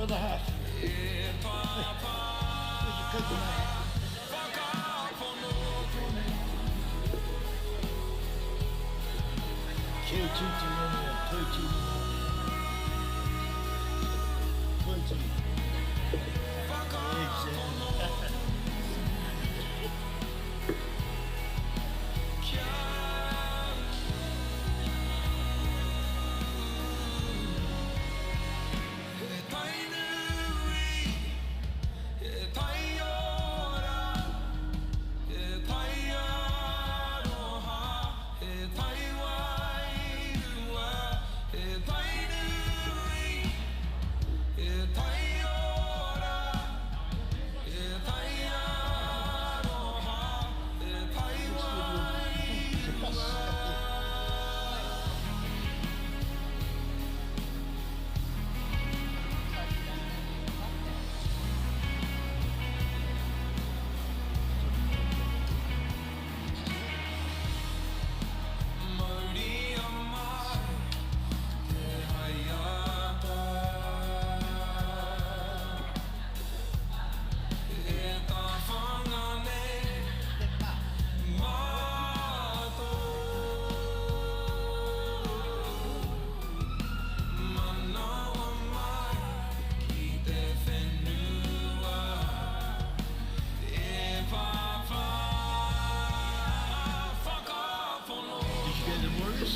other half? Hey, where's your coconut? Kia tū te momo, toi tū Toi tū. Exactly. Did you go to the Warriors?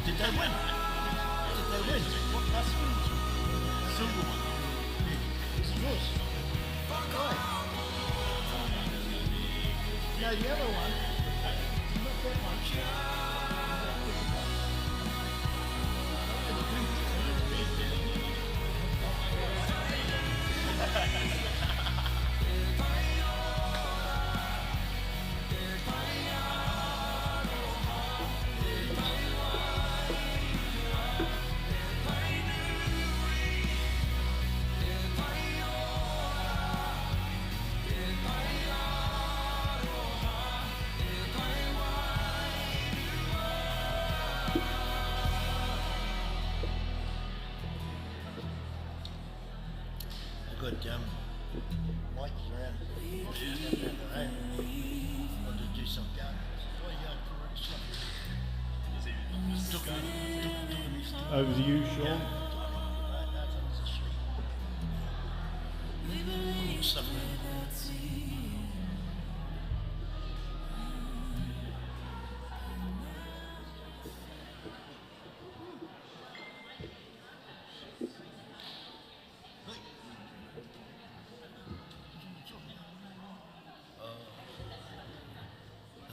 Did they win? Did they win? What bus wins? Silver one. Yeah. This is yours. Why? No, the other one. Not that one. I got um, Mikey around. Wanted to do some gardening. Over to you, Sean.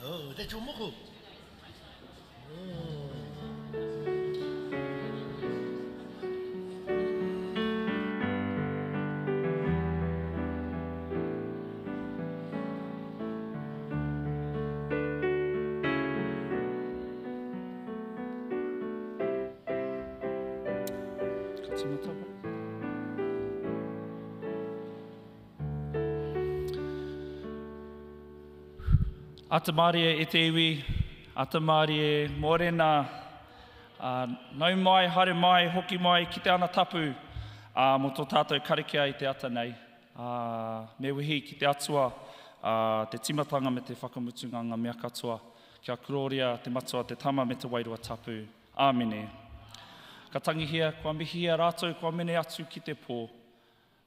Oh, that's your moko. Ka tīmata wai. Ata mārie e te iwi, ata mārie, mōrena, ā, nau mai, haere mai, hoki mai ki te ana tapu, ā, mō tō tātou karakia i te ata nei. Ā, me wehi ki te Atua, ā, te tīmatanga me te whakamutunga ngā mea katoa. Kia korōria te Matua, te Tama me te Wairua Tapu. Āmine. Ka tangihia, kua mihia rātou kua mene atu ki te pō.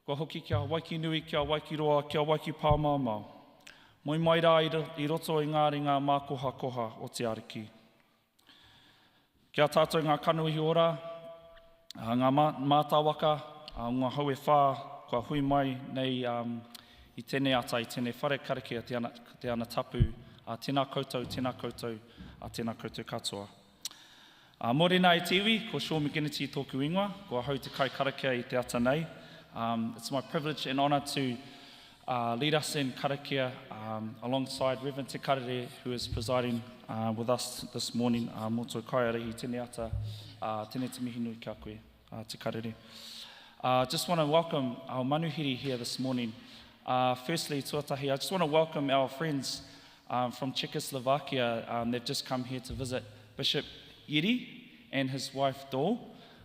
Kua hoki ki a Hawaiki nui, ki a Hawaiki roa, ki a Hawaiki pāmaomao. Moe mai rā i roto i ngā ringa mākohakoha o te Ariki. Ki a tātou ngā kanohi ora, ngā mātāwaka, o ngā hau e whā kua hui mai nei i tēnei ata, i tēnei whare karakia te ana, te ana tapu, tēnā koutou, tēnā koutou, tēnā koutou katoa. Ā, mōrena e te iwi, ko Sean McGinnity tōku ingoa, ko ahau te kaikarakia i te ata nei. Um, it's my privilege and honour to uh, lead us in karakia um, alongside Reverend Te Karere, who is presiding uh, with us this morning, uh, mō tō kaiarahi tēnei ata, uh, tēnei te mihi nui ki a koe, uh, Te Karere. Uh, just want to welcome our manuhiri here this morning. Uh, firstly, tuatahi, I just want to welcome our friends um, from Czechoslovakia. Um, they've just come here to visit Bishop Yeri and his wife Dol.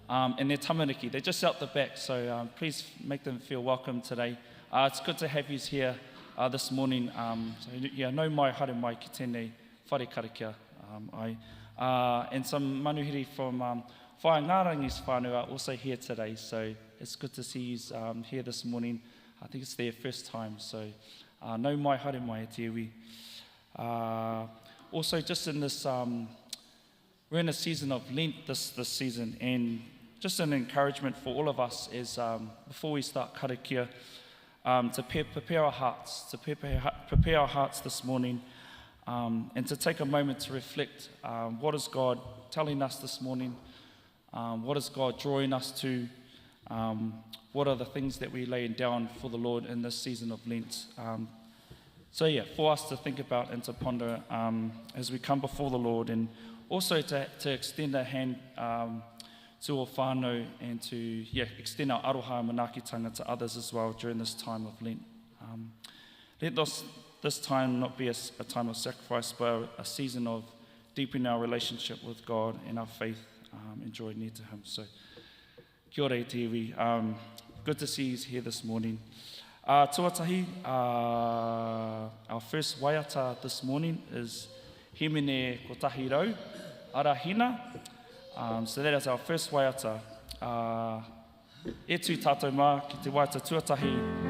and their tamariki. They're just out the back, so um, please make them feel welcome today. Uh, it's good to have you here uh, this morning. Um, so, yeah, nau mai, haere mai ki tēnei whare karakia. Um, I, uh, and some manuhiri from um, Whaingarangi's whānau are also here today, so it's good to see you um, here this morning. I think it's their first time, so uh, nau mai, haere mai e te iwi. Uh, also, just in this, um, we're in a season of Lent this, this season, and just an encouragement for all of us is um, before we start karakia, um, to prepare our hearts, to prepare, prepare our hearts this morning, um, and to take a moment to reflect um, what is God telling us this morning, um, what is God drawing us to, um, what are the things that we're laying down for the Lord in this season of Lent. Um, so, yeah, for us to think about and to ponder um, as we come before the Lord, and also to, to extend a hand um, to our whānau and to yeah, extend our aroha and manaakitanga to others as well during this time of Lent. Um, let this, this time not be a, a time of sacrifice, but a season of deepening our relationship with God and our faith um, and drawing near to Him. So, kia ora e te iwi. Um, good to see you here this morning. Uh, tuatahi, uh, our first waiata this morning is Himene Kotahi Rau, Arahina. Um, so that is our first waiata. Uh, e tū tātou mā ki te waiata tuatahi.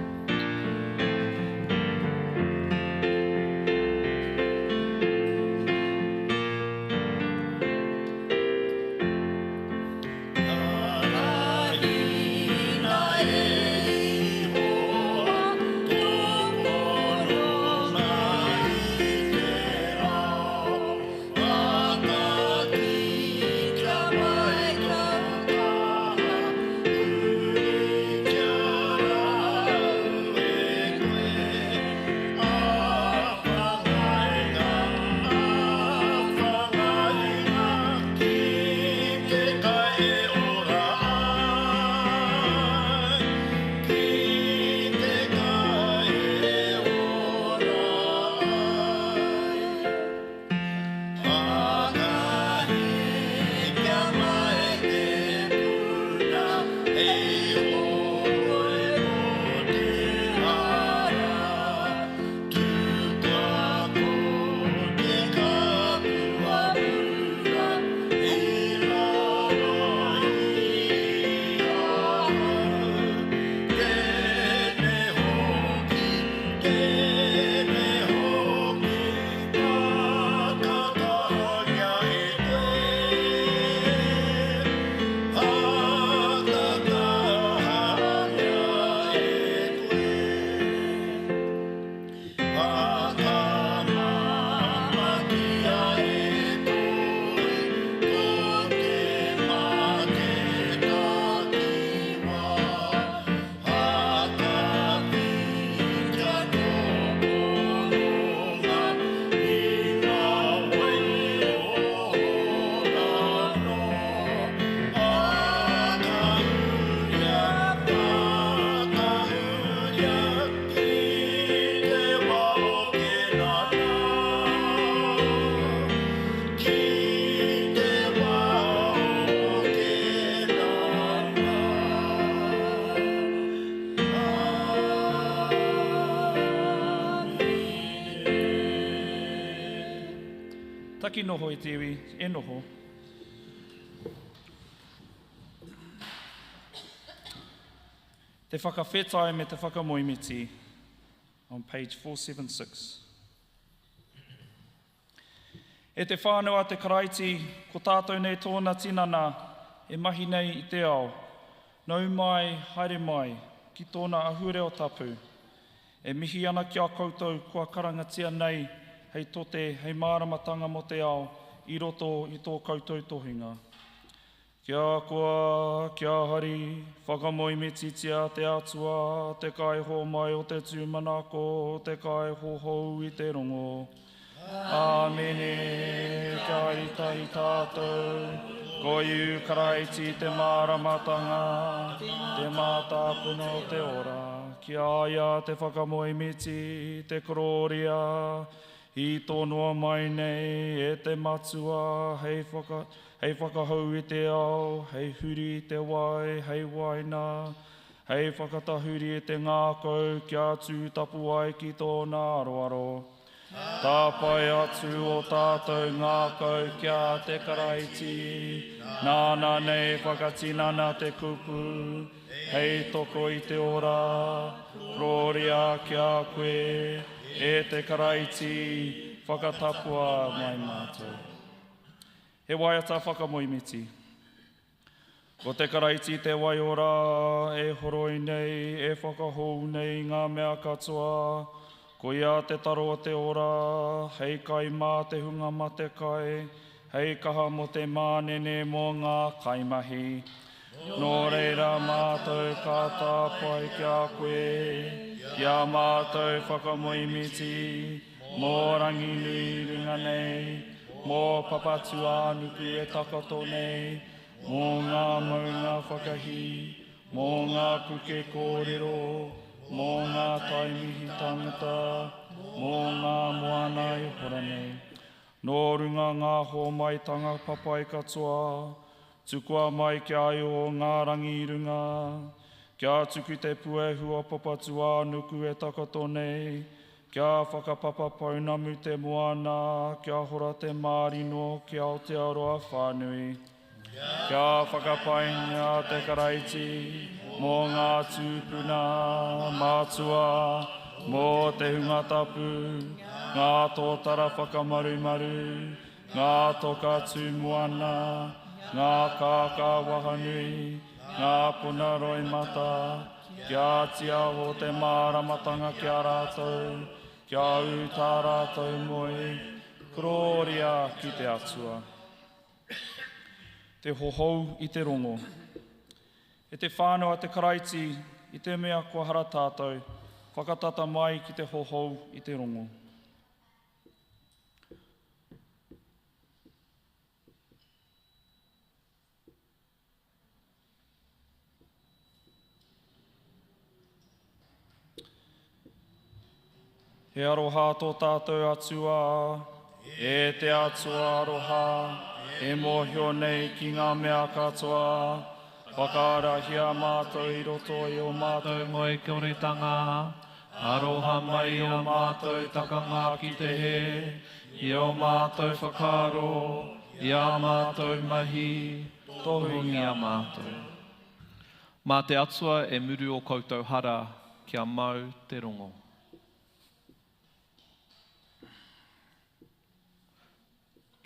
Taki noho e te iwi, e noho. Te whakawhetai me te whakamoemiti on page 476. E te whānau a te Karaiti, ko tātou nei tōna tinana e mahi nei i te ao. Nau mai, haere mai, ki tōna ahurea tapu. E mihi ana ki a koutou kua karangatia nei hei tote, hei māramatanga mō te ao i roto i tō koutou tohinga. Kia koa, kia hari, whakamoemititia te Atua, te kaihōmai o te tūmanako, te kaihohou i te rongo. Āmene, kia hari tahi tātou, ko Ihu Karaiti te māramatanga, te mātāpuna o te ora, ki a ia te whakamoemiti, te korōria, I tonoa mai nei e te Matua hei whaka, hei whakahou i te ao, hei huri i te wai, hei waina, hei whakatahuri i te ngākau kia tū tapu ai ki tōna aroaro. Tāpae atu o tātou ngākau ki a te Karaiti, nāna nei whakatinana te kupu, hei toko i te ora, Kororia ki a koe, e te Karaiti, whakatapua mai mātou. He waiata whakamoemiti. Ko te Karaiti te waiora e horoi nei, e whakahou nei ngā mea katoa. Ko ia te taro o te ora, hei kai mā te hunga matekai, hei kaha mō te mānene mō ngā kaimahi. Nō reira mātou ka tāpae ki a koe, ki a mātou whakamoemiti, mō Ranginui i runga nei, mō Papatūānuku e takoto nei, Mō ngā maunga whakahī, mō ngā puke kōrero, mō ngā tai mihi tangata, mō ngā moana e hora nei. Nō runga ngā hōmaitanga papai katoa, tukua mai kia io ngā rangi i runga, kia tuku te puehu o Papatūānuku e takoto nei, Kia whakapapa pounamu te moana, kia hora te mārino ki Aotearoa whānui. Kia whakapaingia te Karaiti mō ngā tūpuna mātua, mō te hunga tapu, ngā tōtara whakamarumaru, ngā toka tū moana, ngā kākā wahanui, ngā puna roimata, Kia tiaho te māramatanga ki a rātou, kia ū tā rātou moe, korōria ki te Atua. Te hohou i te rongo. E te whānau a te Karaiti, i te mea kua hara tātou, whakatata mai ki te hohou i te rongo. He aroha tō tātou Atua, e te Atua aroha, e mōhio nei ki ngā mea katoa, whakaarahia mātou i roto i ō mātou ngoikoretanga, aroha mai i ō mātou takanga ki te hē, i ō mātou whakaaro, i ā mātou mahi, Tohungia mātou. Mā te Atua e muru o koutou hara kia mau te rongo.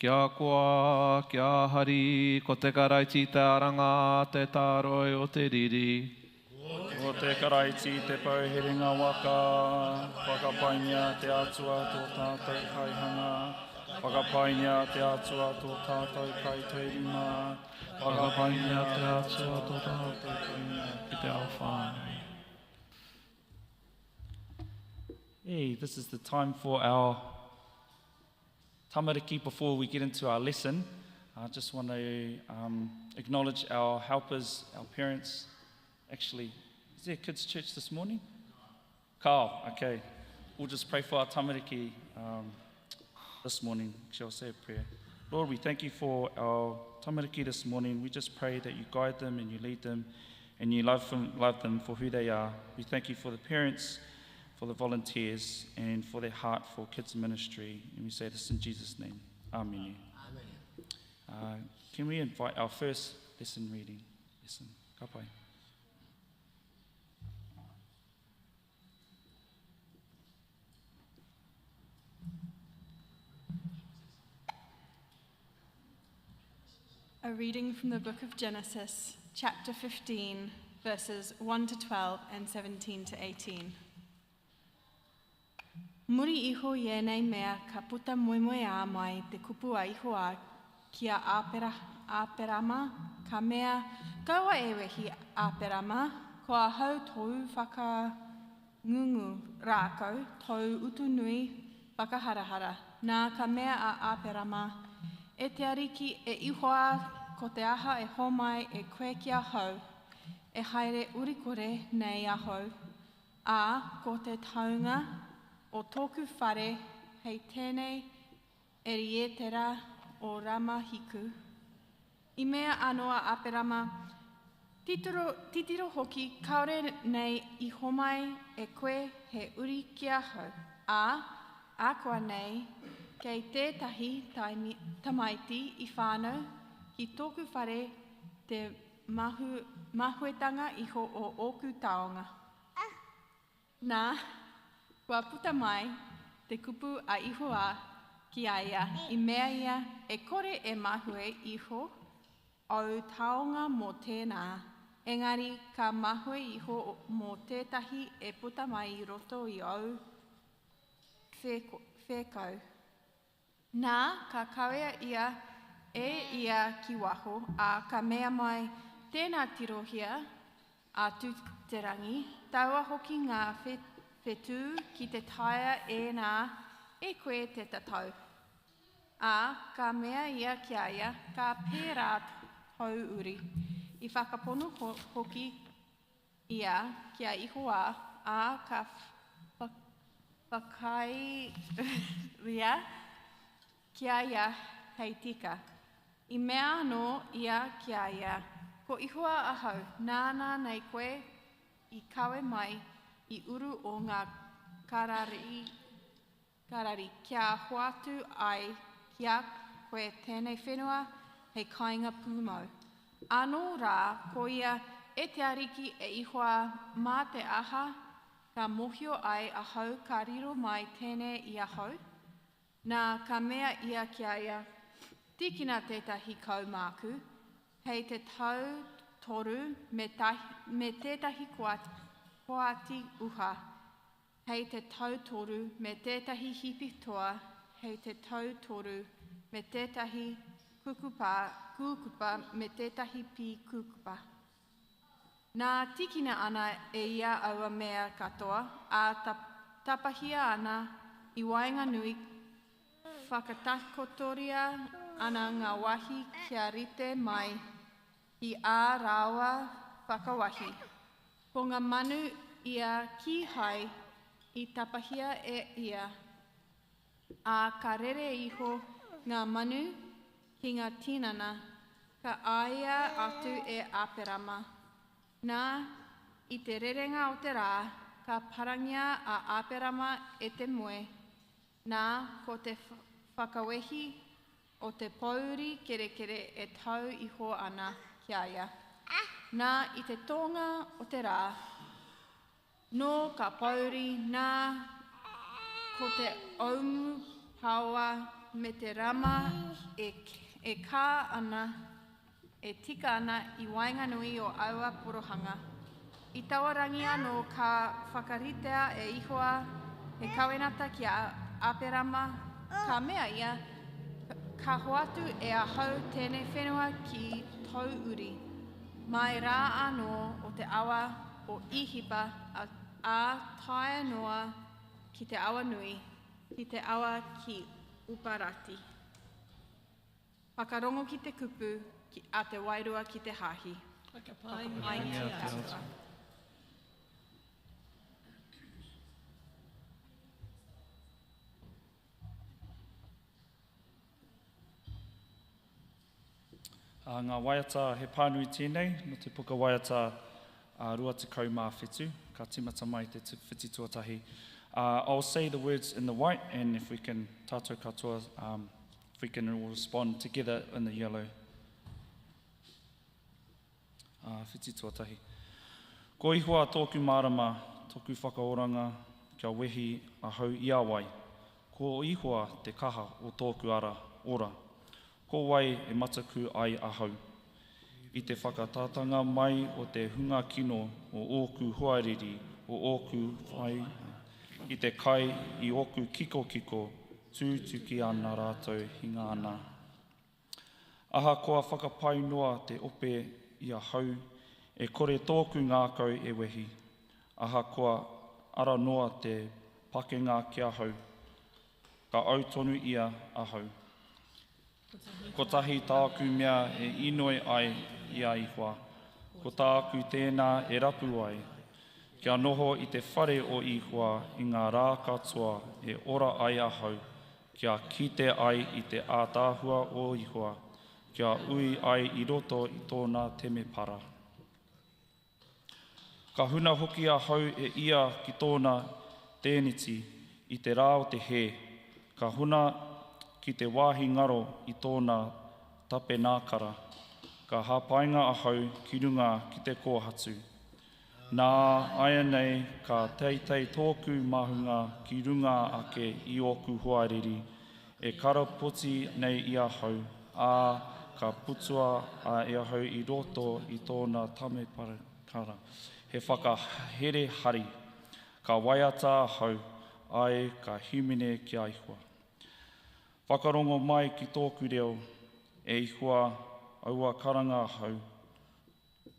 Kia koa, kia hari, ko te Karaiti te aranga, te tāroi o te riri. Ko te Karaiti te pou herenga waka, whakapaingia te Atua tō tātou Kaihanga, whakapaingia te Atua tō tātou Kaitaurima, whakapaingia te Atua tō tātou Kuini ki te ao whānui. Hey, this is the time for our tamariki before we get into our lesson. I just want to um, acknowledge our helpers, our parents. Actually, is there kids' church this morning? Carl, okay. We'll just pray for our tamariki um, this morning. Shall say a prayer. Lord, we thank you for our tamariki this morning. We just pray that you guide them and you lead them and you love them, love them for who they are. We thank you for the parents, for the volunteers, and for their heart for kids ministry. And we say this in Jesus' name. Amen. Amen. Uh, can we invite our first lesson reading? Lesson. Ka pai. A reading from the book of Genesis, chapter 15, verses 1 to 12 and 17 to 18. Muri iho i ēnei mea ka puta moemoeā mai te kupu a Ihowa ki a Āpera, Āperama, ka mea, Kaua e wehi, Āperama, ko ahau tōu whakangungu rākau, tōu utu nui whakaharahara. Nā, ka mea a Āperama, E te Ariki, e Ihowa, ko te aha e hōmai e koe ki ahau, e haere urikore nei ahau, Ā, ko te taunga o tōku whare hei tēnei Erietera o Ramahiku. I mea anō a Aperama, Titiro, titiro hoki kāore nei i homai e koe he uri ki ahau, ā, ākuanei kei tētahi taimi, tamaiti i whānau ki tōku whare te mahu, mahuetanga iho o ōku taonga. Nā, kua puta mai te kupu a Ihowā ki a ia, i mea ia, E kore e mahue iho ōu taonga mō tēnā, engari ka mahue iho mō tētahi e puta mai i roto i ōu whēkau. Nā, ka kawea ia e ia ki waho, ā, ka mea mai, Tēnā tirohia atu te rangi, taua hoki ngā whetū ki te taea ēnā e koe te tatau. Ā, ka mea ia ki a ia, Ka pērā tōu uri. I whakapono hoki ia ki a Ihowā, ā, ka whakairia ki a ia hei tika. I mea anō ia ki a ia, Ko Ihowa ahau, nāna nei koe i kawe mai i uru o ngā Karari, Karari, kia hoatu ai ki a koe tēnei whenua hei kāinga pūmau. Anō rā, ko ia, E te Ariki, e Ihowa, mā te aha ka mōhio ai ahau ka riro mai tēnei i ahau? Nā, ka mea ia ki a ia, Tīkina tētahi kau māku, hei te tau toru me, tahi, me tētahi koati uha, hei te tau toru me tētahi hipi toa, hei te tau toru me tētahi kukupa, kūkupa me tētahi pī kūkupa. Nā, tīkina ana e ia aua mea katoa, ā, tapahia ana i waenganui Whakatakotoria ana ngā wāhi kia rite mai i ā rāua whakawahi. Ko ngā manu ia kīhai i tapahia e ia, ā, ka rere iho ngā manu ki ngā tinana, ka āia atu e Āperama. Nā, i te rerenga o te rā, ka parangia a Āperama e te moe, Nā, ko te whakawehi o te pōuri kerekere e tau iho ana ki a ia. Nā, i te tōnga o te rā, nō ka pōuri, nā, ko te oumu paoa me te rama e, e kā ana, e tika ana i waenganui o aua porohanga. I taua rangi anō ka whakaritea e Ihowa he kawenata ki a Aperama, ka mea ia, Ka hoatu e ahau tēnei whenua ki tōu uri, mai rā anō o te awa o Īhipa ā taea noa ki te awa nui, ki te awa ki Uparati. Whakarongo ki te kupu ki, a te wairua ki te hāhi. Whakapaingia te Atua. Ngā waiata he pānui tēnei, no te puka waiata 27, ka timata mai te whiti tuatahi. I'll say the words in the white and if we can tātou katoa, if we can all respond together in the yellow. Whiti tuatahi. Ko Ihowa tōku mārama, tōku whakaoranga, kia wehi ahau i a wai? Ko Ihowa te kaha o tōku ara ora. Ko wai e mataku ai ahau? I te whakatatanga mai o te hunga kino o ōku hoariri, o ōku whai, i te kai i ōku kikokiko, tūtuki ana rātou hinga ana. Ahakoa whakapai noa te ope i ahau, e kore tōku ngākau e wehi, ahakoa ara noa te pakenga ki ahau, ka au tonu ia ahau. Kotahi tāku mea e inoi ai i a Ihowa, ko tāku tēnā e rapu ai, kia noho i te whare o Ihowa i ngā rā katoa e ora ai ahau, kia kite ai i te ātaahua o Ihoa, kia ui ai i roto i tōna temepara. Ka huna hoki ahau e ia ki tōna tēneti i te rā o te hē, ka huna ki te wāhi ngaro i tōna tapenākara, ka hāpainga ahau ki runga ki te kōhatu. Nā, āianei ka teitei tōku māhunga ki runga ake i ōku hoariri, e karapoti nei i ahau, ā, ka putua e ahau i roto i tōna temepara. Kara. He whakahere hari. Ka waiata ahau, ae ka himene ki a Ihowa. Whakarongo mai ki tōku reo, e Ihowa, aua karanga ahau,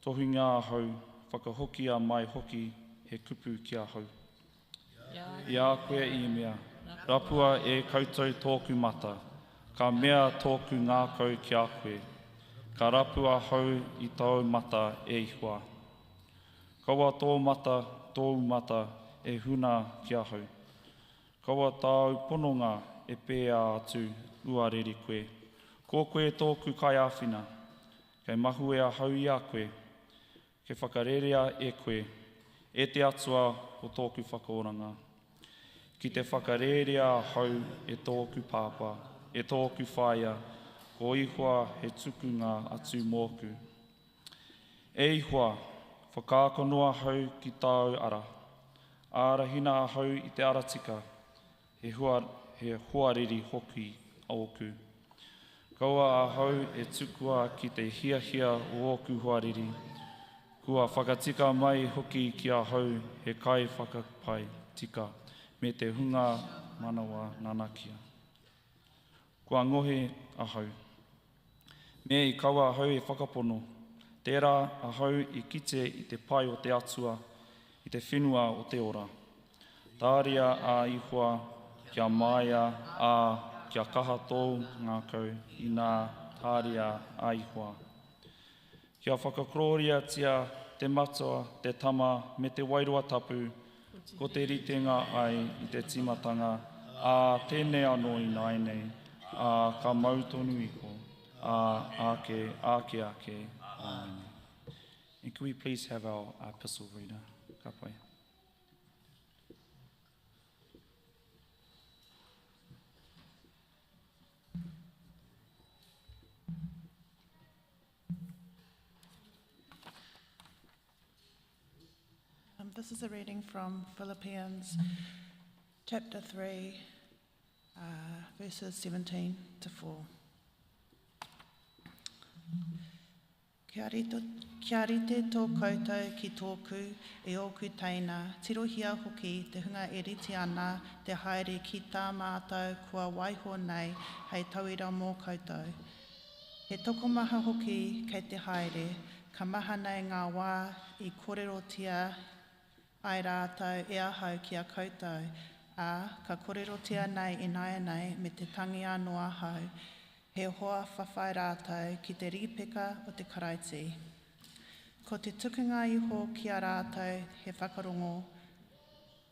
tohunga ahau, whakahokia mai hoki he kupu ki ahau. I a koe i mea, Rapua e koutou tōku mata, ka mea tōku ngākau ki a koe, Ka rapu ahau i tōu mata, e Ihowa. Kaua tō mata, tōu mata, e huna ki ahau. Kaua tāu pononga e pēa atu uarere koe. Ko koe tōku kaiāwhina, kei mahue ahau i a koe, Kei whakarerea e koe, e te Atua o tōku whakaoranga. Ki te whakarērea ahau e tōku pāpā, e tōku whaea, ko Ihowa he tukunga atu mōku. E Ihowa, whakaako noa ahau ki tāu ara. Ārahina ahau i te ara tika, he hua, he hoariri hoki ōku. Kaua ahau e tukua ki te hiahia o ōku hoariri, kua whakatika mai hoki ki ahau he kaiwhakapae tika me te hunga manawa nanakia. Kua ngohe ahau. Me i kaua ahau e whakapono, tērā ahau i kite i te pai o te Atua i te whenua o te ora. Tāria a Ihowa kia māia, ā, kia kaha tōu ngākau inā tāria a Ihowa. Kia whakakorōriatia te Matua, te Tama, me te Wairua Tapu, ko te ritenga ai i te tīmatanga, ā, tēnei anō ināianei, ā, ka mau tonu iho, ā, āke, āke ake. Āmine. And can we please have our epistle reader? Ka pai. This is a reading from Philippians chapter 3, verses 17 to 4. Kia rite, kia rite tō koutou ki tōku, e ōku teina, tirohia hoki te hunga e rite ana te haere ki tā mātou kua waiho nei hei tauira mō koutou. He tokomaha hoki kei te haere, ka maha nei ngā wā i kōrerotia ai rātou e ahau ki a koutou, ā, ka kōrerotia nei ināianei me te tangi anō ahau, he hoa whawhai rātou ki te rīpeka o te Karaiti. Ko te tukunga iho ki a rātou he whakarongo,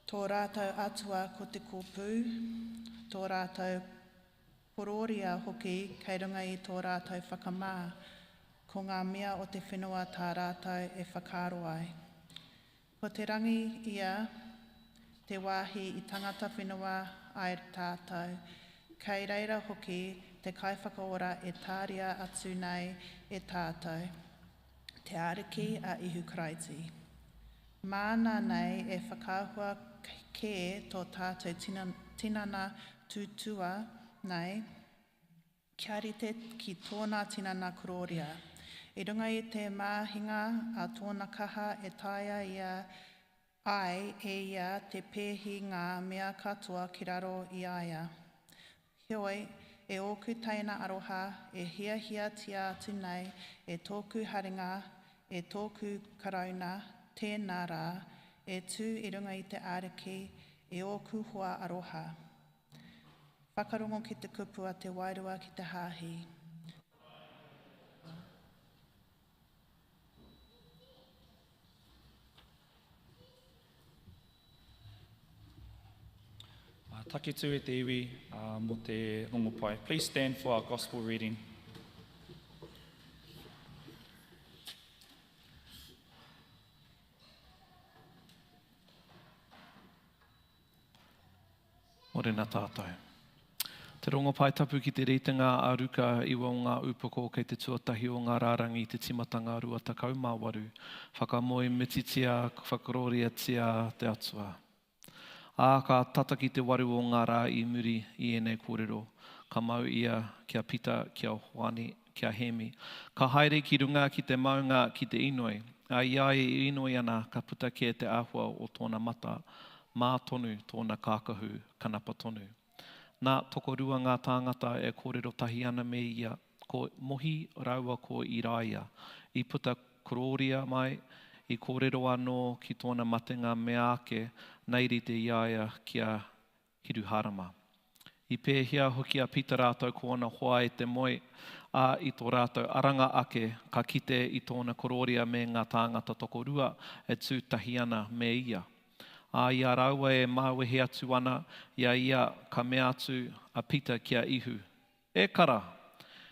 tō rātou Atua ko te kōpū, tō rātou korōria hoki kei runga i tō rātou whakamā, ko ngā mea o te whenua tā rātou e whakaaro ai. Ko te rangi ia te wāhi i tangata whenua ai tātou, kei reira hoki te Kaiwhakaora e tāria atu nei e tātou, te Ariki a Ihu Karaiti. Māna nei e whakaahua kē tō tātou tinana tūtua nei, kia rite ki tōna tinana korōria. I runga i te māhinga a tōna kaha e taea ia ai e ia te pēhi ngā mea katoa ki raro i a ia. Heoi, e ōku teina aroha, e hiahiatia atu nei e tōku haringa, e tōku karauna, tēnā rā, e tū i runga i te Ariki, e ōku hoa aroha. Whakarongo ki te kupu a te Wairua ki te Hāhi. Takitu e te iwi mō te rongopai. Please stand for our gospel reading. Morena tātou. Te Rongopai Tapu ki te ritenga a Ruka, iwa o ngā upoko kei te tuatahi o ngā rārangi te timatanga 28, whakamoemititia, whakarōriatia te Atua. Ā, ka tata ki te waru o ngā rā i muri i ēnei kōrero, ka mau ia ki a Pita, ki a Hoani, ki a Hēmi. Ka haere ki runga ki te maunga ki te inoi. Ā, i a ia e inoi ana, ka puta kē te āhua o tōna mata, mā tonu tōna kākahu kanapa tonu. Nā, tokorua ngā tāngata e kōrero tahi ana me ia, ko Mohi rāua ko Iraia, i puta korōria mai, i kōrero anō ki tōna matenga mea ake nei rite i a ia ki a Hiruhārama. I pēhea hoki a Pita rātou ko ōna hoa e te moe, ā, i tō rātou aranga ake, ka kite i tōna korōria me ngā tāngata tokorua e tū tahi ana me ia. Ā, i a rāua e māwehe atu ana i a ia, ka mea atu a Pita ki a Ihu, E kara!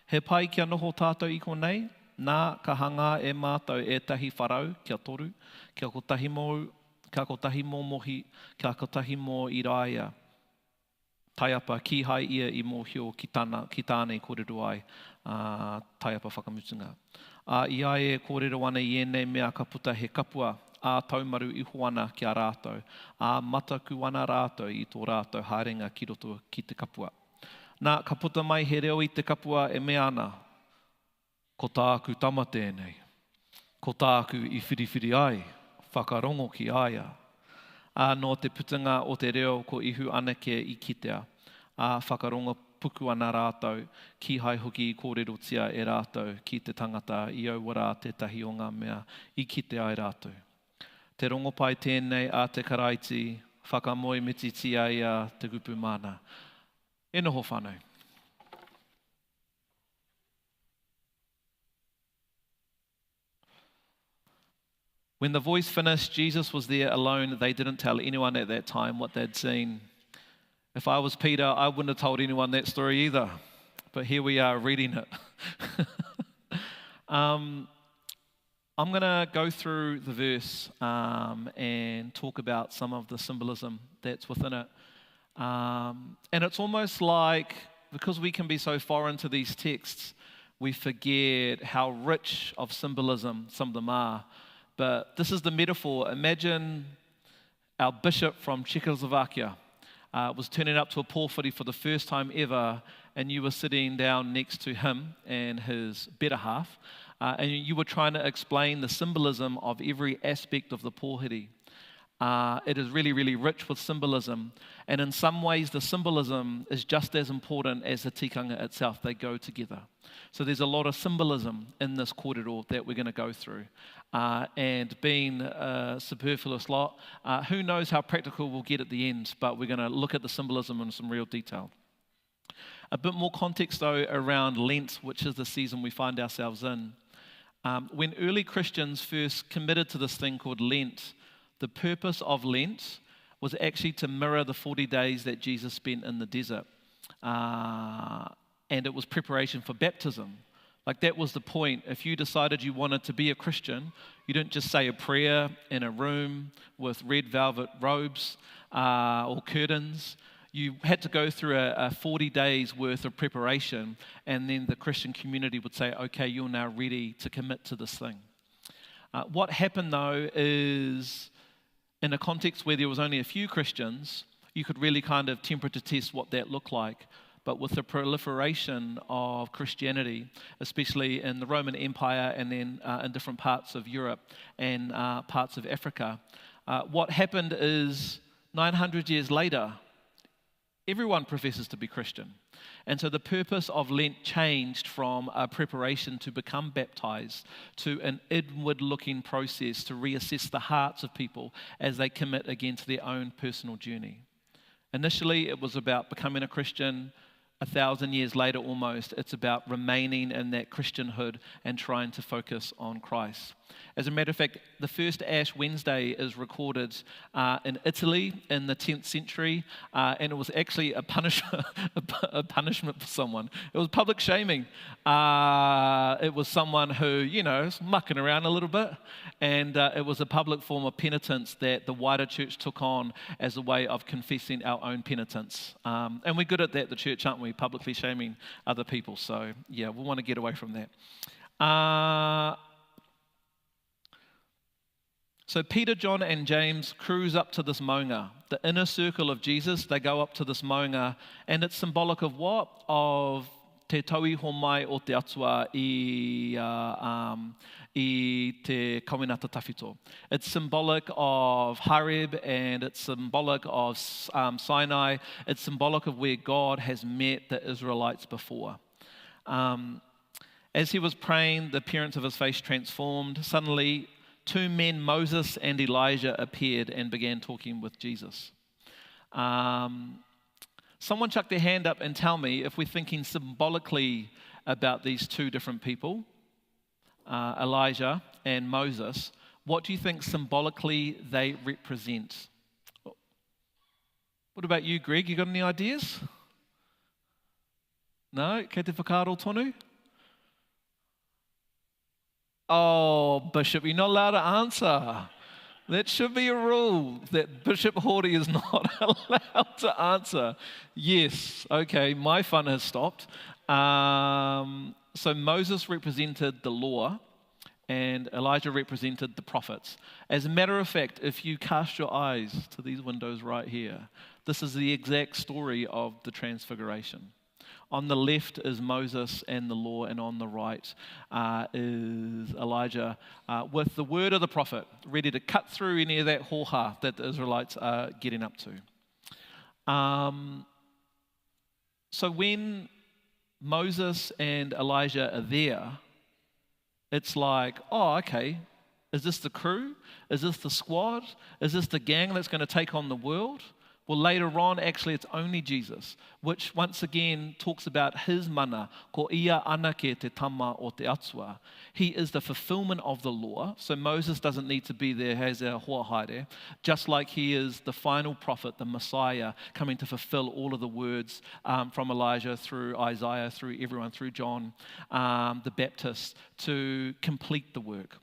He pai kia noho tātou i konei, nā, ka hangā e mātou ētahi wharau kia toru, kia kotahi mōu, kia kotahi mō Mohi, kia kotahi mō Iraia. Taiapa, kīhai ia i mōhio ki tana, ki tāna i kōrero ai, ā, taiapa whakamutunga. Ā, i a ia e kōrero ana i ēnei mea ka puta he kapua, ā, taumaru iho ana ki a rātou, ā, mataku ana rātou i tō rātou haerenga ki roto ki te kapua. Nā, ka puta mai he reo i te kapua e mea ana, Ko tāku tama tēnei, ko tāku i whiriwhiri ai, whakarongo ki a ia. Ā, nō te putanga o te reo ko Ihu anake i kitea, ā, whakarongo puku ana rātou, kīhai hoki i kōrerotia e rātou ki te tangata i aua rā tētahi o ngā mea i kite ai rātou. Te rongopai tēnei a te Karaiti, whakamoemititia ia te kupu māna. E noho whanau. When the voice finished, Jesus was there alone. They didn't tell anyone at that time what they'd seen. If I was Peter, I wouldn't have told anyone that story either. But here we are reading it. um, I'm going to go through the verse um, and talk about some of the symbolism that's within it. Um, and it's almost like because we can be so foreign to these texts, we forget how rich of symbolism some of them are. But this is the metaphor. Imagine our bishop from Czechoslovakia uh, was turning up to a pōwhiri for the first time ever, and you were sitting down next to him and his better half, uh, and you were trying to explain the symbolism of every aspect of the pōhiri. Uh, it is really, really rich with symbolism. And in some ways, the symbolism is just as important as the tikanga itself. They go together. So there's a lot of symbolism in this kōrero that we're going to go through. Uh, and being a superfluous lot, uh, who knows how practical we'll get at the end, but we're going to look at the symbolism in some real detail. A bit more context, though, around Lent, which is the season we find ourselves in. Um, when early Christians first committed to this thing called Lent, the purpose of Lent was actually to mirror the 40 days that Jesus spent in the desert. Uh, and it was preparation for baptism. Like, that was the point. If you decided you wanted to be a Christian, you didn't just say a prayer in a room with red velvet robes uh, or curtains. You had to go through a, a 40 days worth of preparation, and then the Christian community would say, okay, you're now ready to commit to this thing. Uh, what happened though is in a context where there was only a few Christians, you could really kind of temperature test what that looked like. But with the proliferation of Christianity, especially in the Roman Empire and then uh, in different parts of Europe and uh, parts of Africa, uh, what happened is 900 years later, everyone professes to be Christian. And so the purpose of Lent changed from a preparation to become baptized to an inward looking process to reassess the hearts of people as they commit again to their own personal journey. Initially, it was about becoming a Christian, 1,000 years later almost, it's about remaining in that Christianhood and trying to focus on Christ. As a matter of fact, the first Ash Wednesday is recorded in Italy in the 10th century, and it was actually a punishment for someone. It was public shaming. It was someone who, you know, was mucking around a little bit, and it was a public form of penitence that the wider church took on as a way of confessing our own penitence. And we're good at that, the church, aren't we? Publicly shaming other people. So, yeah, we want to get away from that. So Peter, John, and James cruise up to this maunga. The inner circle of Jesus, they go up to this maunga, and it's symbolic of what? Of te tauiho mai o te atua i te kawenata tawhito. It's symbolic of Horeb, and it's symbolic of Sinai. It's symbolic of where God has met the Israelites before. As he was praying, the appearance of his face transformed. Suddenly, two men, Moses and Elijah, appeared and began talking with Jesus. Someone chuck their hand up and tell me if we're thinking symbolically about these two different people, Elijah and Moses, what do you think symbolically they represent? What about you, Greg? You got any ideas? No? Kei te whakaaro tonu? Oh, Bishop, you're not allowed to answer. That should be a rule, that Bishop Hori is not allowed to answer. Yes, okay, my fun has stopped. So Moses represented the law and Elijah represented the prophets. As a matter of fact, if you cast your eyes to these windows right here, this is the exact story of the Transfiguration. On the left is Moses and the law, and on the right is Elijah with the word of the prophet, ready to cut through any of that hoha that the Israelites are getting up to. So when Moses and Elijah are there, it's like, oh, okay, is this the crew? Is this the squad? Is this the gang that's going to take on the world? Well, later on, actually, it's only Jesus, which once again talks about his mana, ko ia anake te tama o te atua. He is the fulfillment of the law, so Moses doesn't need to be there as a hoa haere, just like he is the final prophet, the Messiah, coming to fulfill all of the words from Elijah through Isaiah, through everyone, through John the Baptist, to complete the work.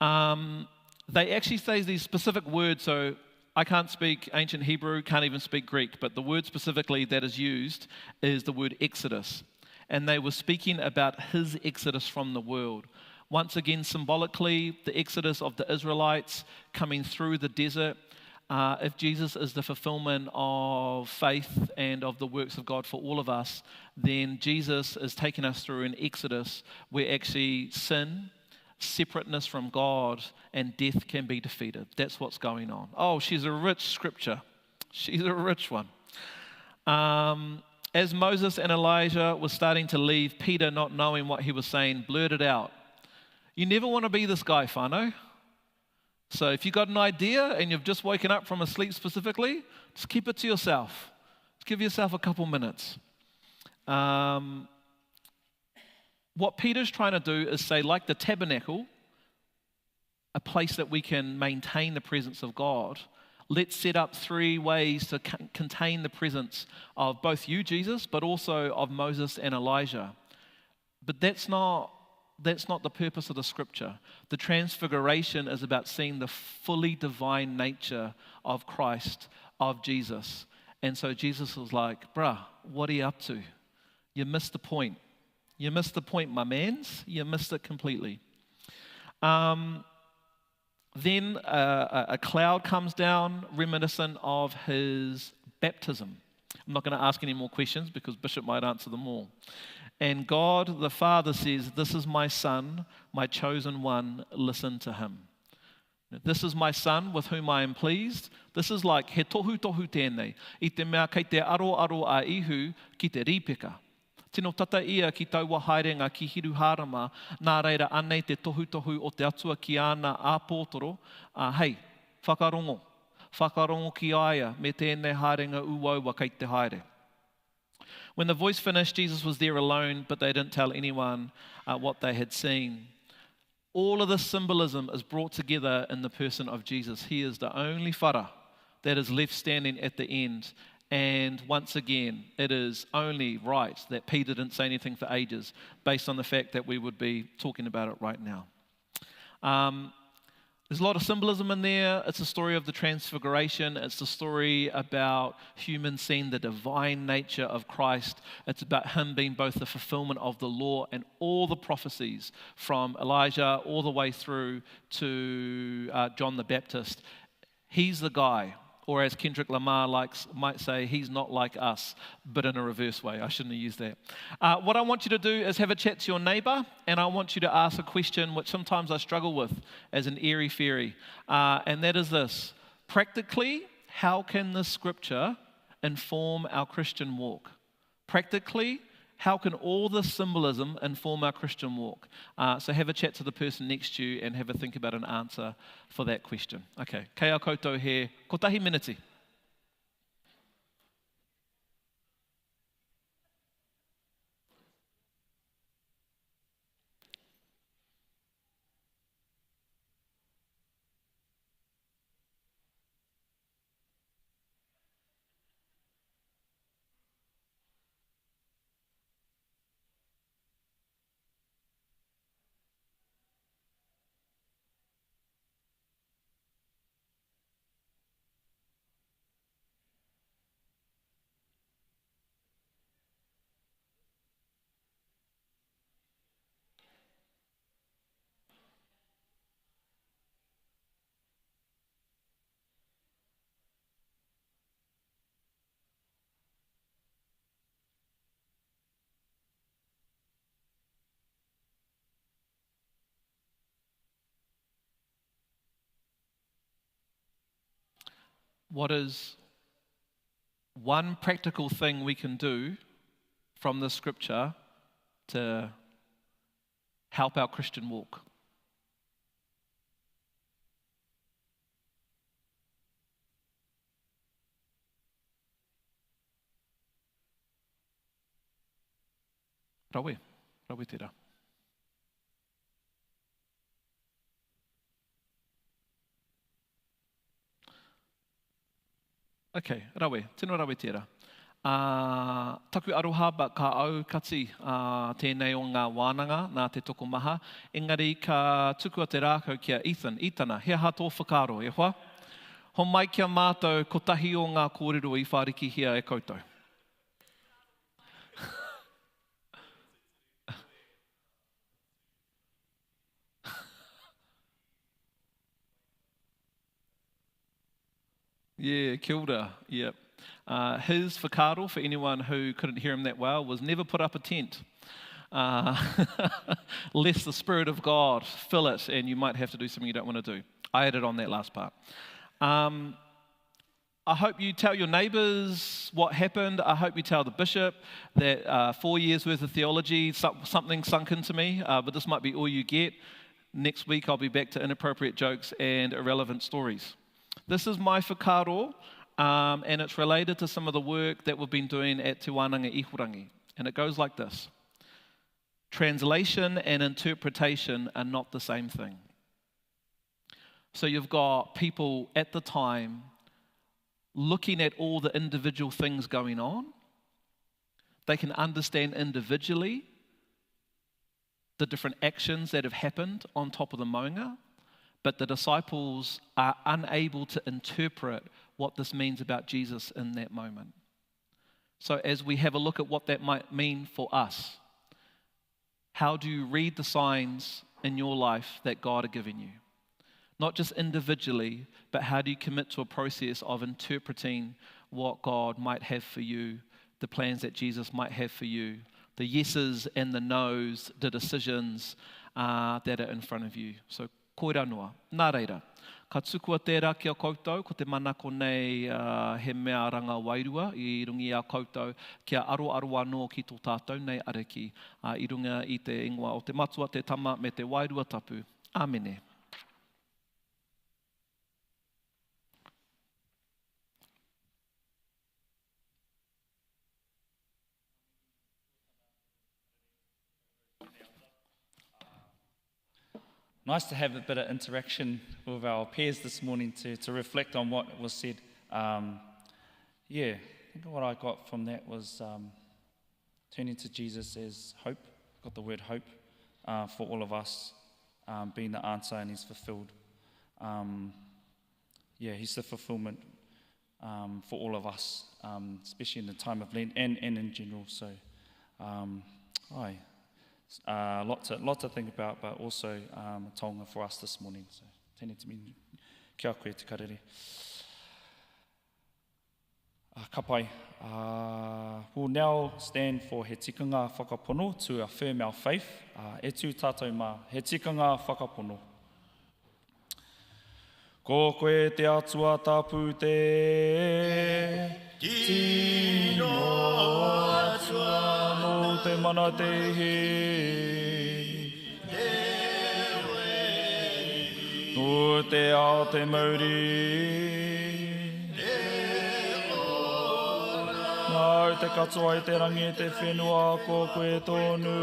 They actually say these specific words, so I can't speak ancient Hebrew, can't even speak Greek, but the word specifically that is used is the word exodus. And they were speaking about his exodus from the world. Once again, symbolically, the exodus of the Israelites coming through the desert. If Jesus is the fulfillment of faith and of the works of God for all of us, then Jesus is taking us through an exodus where actually sin, separateness from God, and death can be defeated. That's what's going on. Oh, she's a rich scripture. She's a rich one. As Moses and Elijah were starting to leave, Peter, not knowing what he was saying, blurted out, "You never want to be this guy, whānau. So if you've got an idea and you've just woken up from a sleep specifically, just keep it to yourself. Just give yourself a couple minutes." What Peter's trying to do is say, like the tabernacle, a place that we can maintain the presence of God, let's set up three ways to contain the presence of both you, Jesus, but also of Moses and Elijah. But that's not the purpose of the scripture. The transfiguration is about seeing the fully divine nature of Christ, of Jesus. And so Jesus was like, bruh, what are you up to? You missed the point. You missed the point, my mans. You missed it completely. Then a cloud comes down, reminiscent of his baptism. I'm not going to ask any more questions because Bishop might answer them all. And God the Father says, "This is my Son, my chosen one, listen to him. This is my Son with whom I am pleased." This is like he tohu tohu tēnei, i te mea kei te aro aro a Ihu ki te rīpeka. Tino tata ia ki taua haerenga ki Hiruhārama, nā reira anei te tohutohu o te atua ki ana āpōtoro, hei, whakarongo, whakarongo ki aia me tēnei haerenga uaua kei te haere. When the voice finished, Jesus was there alone, but they didn't tell anyone what they had seen. All of this symbolism is brought together in the person of Jesus. He is the only whara that is left standing at the end. And once again, it is only right that Peter didn't say anything for ages, based on the fact that we would be talking about it right now. There's a lot of symbolism in there. It's the story of the transfiguration. It's the story about humans seeing the divine nature of Christ. It's about him being both the fulfillment of the law and all the prophecies from Elijah all the way through to John the Baptist. He's the guy, or as Kendrick Lamar might say, he's not like us, but in a reverse way. I shouldn't have used that. What I want you to do is have a chat to your neighbour, and I want you to ask a question which sometimes I struggle with as an airy fairy, and that is this. Practically, how can this scripture inform our Christian walk? Practically, how can all this symbolism inform our Christian walk? So have a chat to the person next to you and have a think about an answer for that question. Okay, kei a koutou he kotahi miniti. What is one practical thing we can do from the scripture to help our Christian walk? Rawe, rawe tērā. Okay, rawe, tino rawe tērā. Taku aroha, but ka au kati tēnei o ngā wānanga nā te tokomaha, engari ka tukua te rākau ki a Ethan. Etana, he aha tō whakaaro, e hoa? Homai kia mātou kotahi o ngā kōrero i whārikihia e koutou. Yeah, kia ora. Yep. His whakaaro, for anyone who couldn't hear him that well, was never put up a tent. Lest the Spirit of God fill it and you might have to do something you don't want to do. I added on that last part. I hope you tell your neighbours what happened. I hope you tell the bishop that 4 years worth of theology, something sunk into me, but this might be all you get. Next week I'll be back to inappropriate jokes and irrelevant stories. This is my whakaaro, and it's related to some of the work that we've been doing at Te Wānanga Ihorangi. And it goes like this. Translation and interpretation are not the same thing. So you've got people at the time looking at all the individual things going on. They can understand individually the different actions that have happened on top of the maunga, but the disciples are unable to interpret what this means about Jesus in that moment. So as we have a look at what that might mean for us, how do you read the signs in your life that God are giving you? Not just individually, but how do you commit to a process of interpreting what God might have for you, the plans that Jesus might have for you, the yeses and the nos, the decisions that are in front of you. So koira noa. Nā reira, ka tukua tērā ki a koutou, ko te manako nei he mea ranga wairua i runga i a koutou, kia aro aro anō ki tō tātou nei ariki, i runga i te ingoa o te Matua, te Tama, me te Wairua Tapu. Āmene. Nice to have a bit of interaction with our peers this morning to, to reflect on what was said. Um, yeah, I think what I got from that was um, turning to Jesus as hope. I got the word hope uh, for all of us, um, being the answer, and He's fulfilled. Um, yeah, He's the fulfillment um, for all of us, um, especially in the time of Lent and, and in general. So, um, aye. Uh, lot, to, lot to think about, but also um, a taonga for us this morning. So, tēnei te mihi kia koe te karere. Uh, ka pai. Uh, we'll now stand for he tikanga whakapono to affirm our faith. Uh, e tū tātou mā, he tikanga whakapono. Ko koe te Atua tapu te tino Atua nō te mana te ihi te wehi nō te ao te mauri te ora nāu te katoa i te rangi te whenua ko koe tonu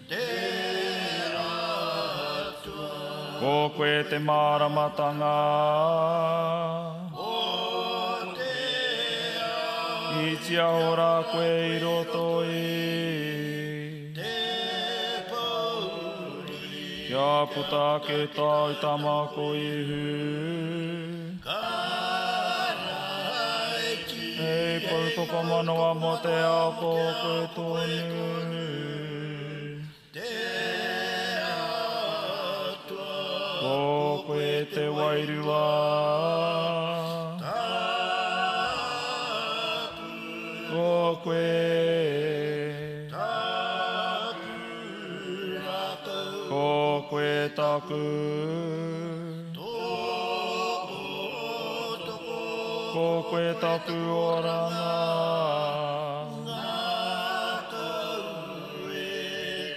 te Atua. Ko koe te māramatanga. O te ao. I tiaho rā koe i roto i. Te pōuri. Kia puta ake tāu tama ko Ihu. Karaiti. Hei poutokomanawa mō te ao ko koe tonu. Te Atua. Ko koe te Wairua. Tapu. Ko koe. Taku rākau. Ko koe taku. Tokotoko. Ko koe taku oranga.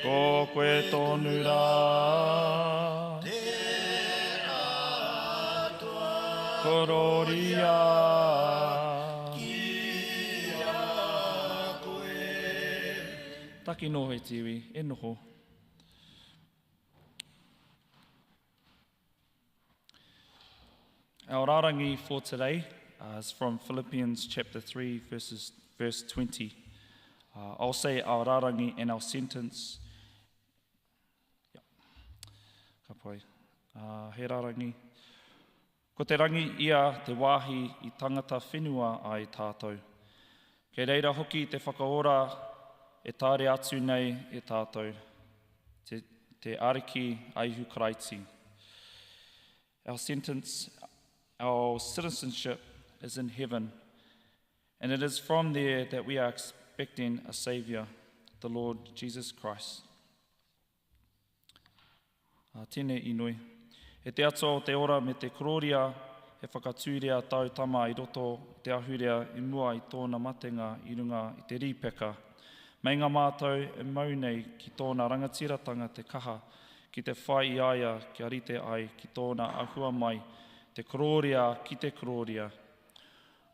Ko koe tonu rā. Te Atua. Kororia. Ki a koe. Taki noho e te iwi, e noho. Our rārangi for today uh, is from Philippians chapter 3, verses, verse 20. Uh, I'll say our rārangi and our sentence. Yep. Ka pai. Uh, he rārangi. Ko te rangi ia te wāhi i tangata whenua ai tātou. Kei reira hoki te whakaora e taere atu nei e tātou, te, te Ariki a Ihu Karaiti. Our sentence, our citizenship is in heaven, and it is from there that we are expecting a Saviour, the Lord Jesus Christ. Uh, tēnei inoi. E te Atua o te ora me te kororia, e whakatūria tāu tama i roto i te ahurea i mua i tōna matenga i runga i te rīpeka. Meinga mātou e mau nei ki tōna rangatiratanga te kaha ki te whai i a ia kia rite ai ki tōna ahua mai te kororia ki te kororia.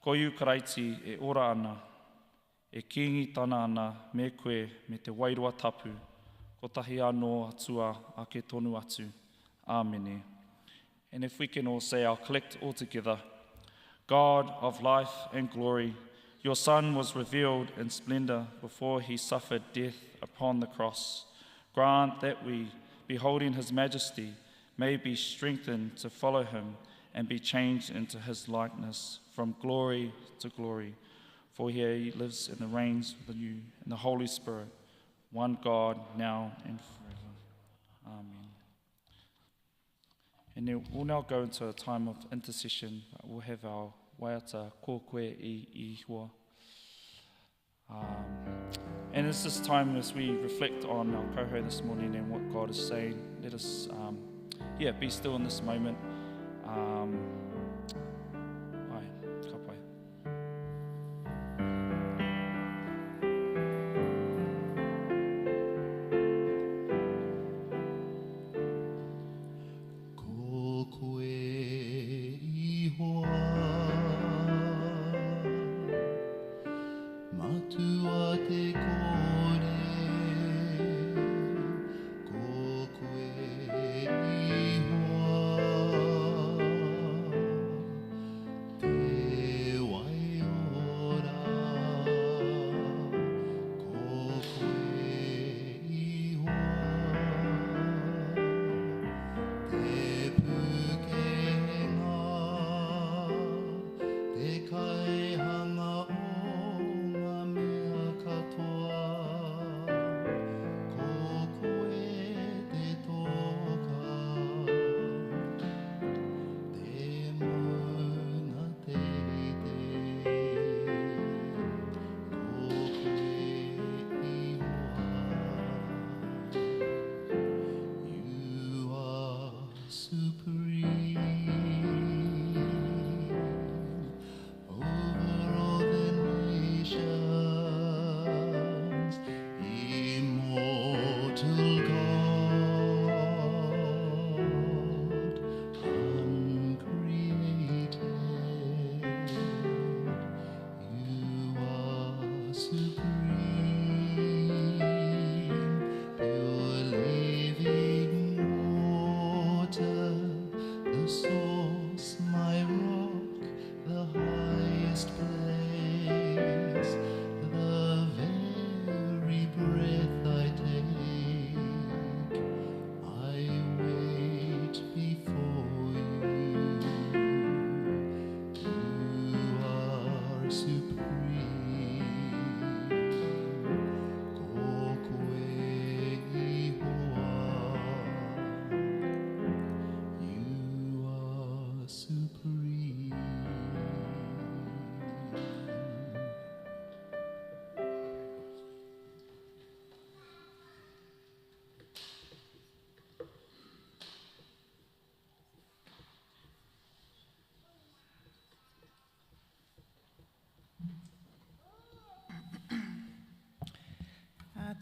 Ko Iu Karaiti e ora ana, e kīngitana ana me koe me te Wairua Tapu, kotahi anō Atua ake tonu atu. Āmene. And if we can all say our collect all together. God of life and glory, your Son was revealed in splendor before he suffered death upon the cross. Grant that we, beholding his majesty, may be strengthened to follow him and be changed into his likeness from glory to glory. For he lives and reigns with you in the Holy Spirit, one God, now and forever. Amen. And we'll now go into a time of intercession. We'll have our waiata ko koe i Ihoa. Um, and it's this time as we reflect on our coho this morning and what God is saying, let us um, yeah, be still in this moment. Um, ai, ka pai. Ko koe Ihoa, Matua te kore, ko koe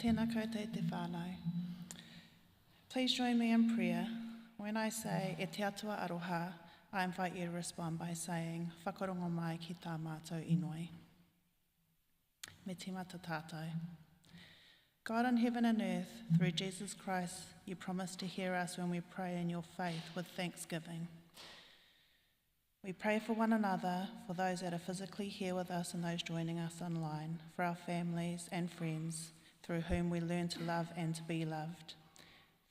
Tēnā koutou te whānau. Please join me in prayer. When I say, e te atua aroha, I invite you to respond by saying, whakarongo mai ki tā mātou inoi. Me tīmata tātou. God in heaven and earth, through Jesus Christ, you promise to hear us when we pray in your faith with thanksgiving. We pray for one another, for those that are physically here with us and those joining us online, for our families and friends, through whom we learn to love and to be loved.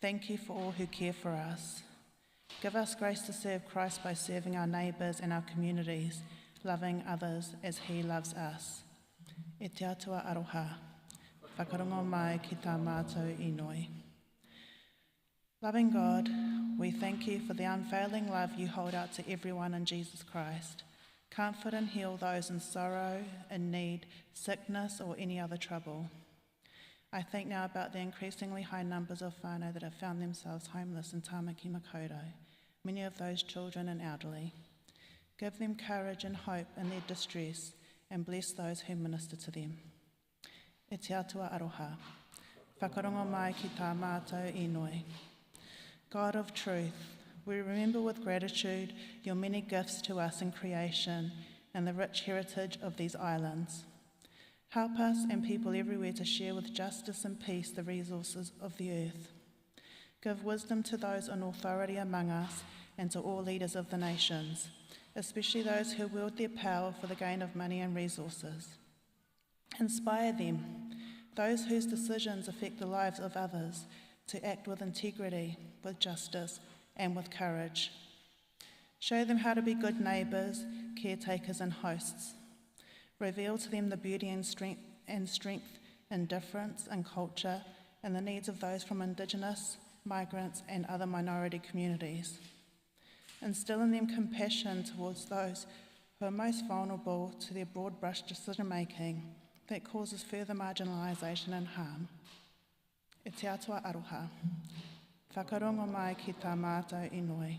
Thank you for all who care for us. Give us grace to serve Christ by serving our neighbours and our communities, loving others as he loves us. E te atua aroha, whakarongo mai ki tā mātou inoi. Loving God, we thank you for the unfailing love you hold out to everyone in Jesus Christ. Comfort and heal those in sorrow, in need, sickness, or any other trouble. I think now about the increasingly high numbers of whānau that have found themselves homeless in Tāmaki Makaurau, many of those children and elderly. Give them courage and hope in their distress, and bless those who minister to them. E te atua aroha, whakarongo mai ki tā mātou inoi. God of truth, we remember with gratitude your many gifts to us in creation and the rich heritage of these islands. Help us and people everywhere to share with justice and peace the resources of the earth. Give wisdom to those in authority among us and to all leaders of the nations, especially those who wield their power for the gain of money and resources. Inspire them, those whose decisions affect the lives of others, to act with integrity, with justice, and with courage. Show them how to be good neighbours, caretakers, and hosts. Reveal to them the beauty and strength and difference and culture and the needs of those from Indigenous, migrants, and other minority communities. Instill in them compassion towards those who are most vulnerable to their broad brush decision-making that causes further marginalisation and harm. E te atua aroha, whakarongo mai ki tā mātou inoi.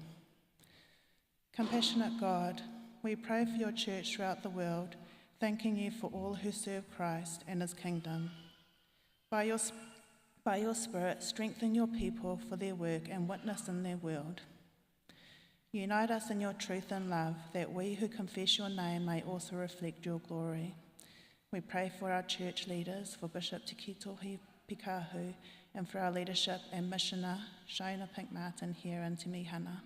Compassionate God, we pray for your church throughout the world, thanking you for all who serve Christ and his kingdom. By your Spirit, strengthen your people for their work and witness in their world. Unite us in your truth and love, that we who confess your name may also reflect your glory. We pray for our church leaders, for Bishop Te Kitohi Pikahu, and for our leadership and missioner, Shona Pink Martin, here in Te Mihana.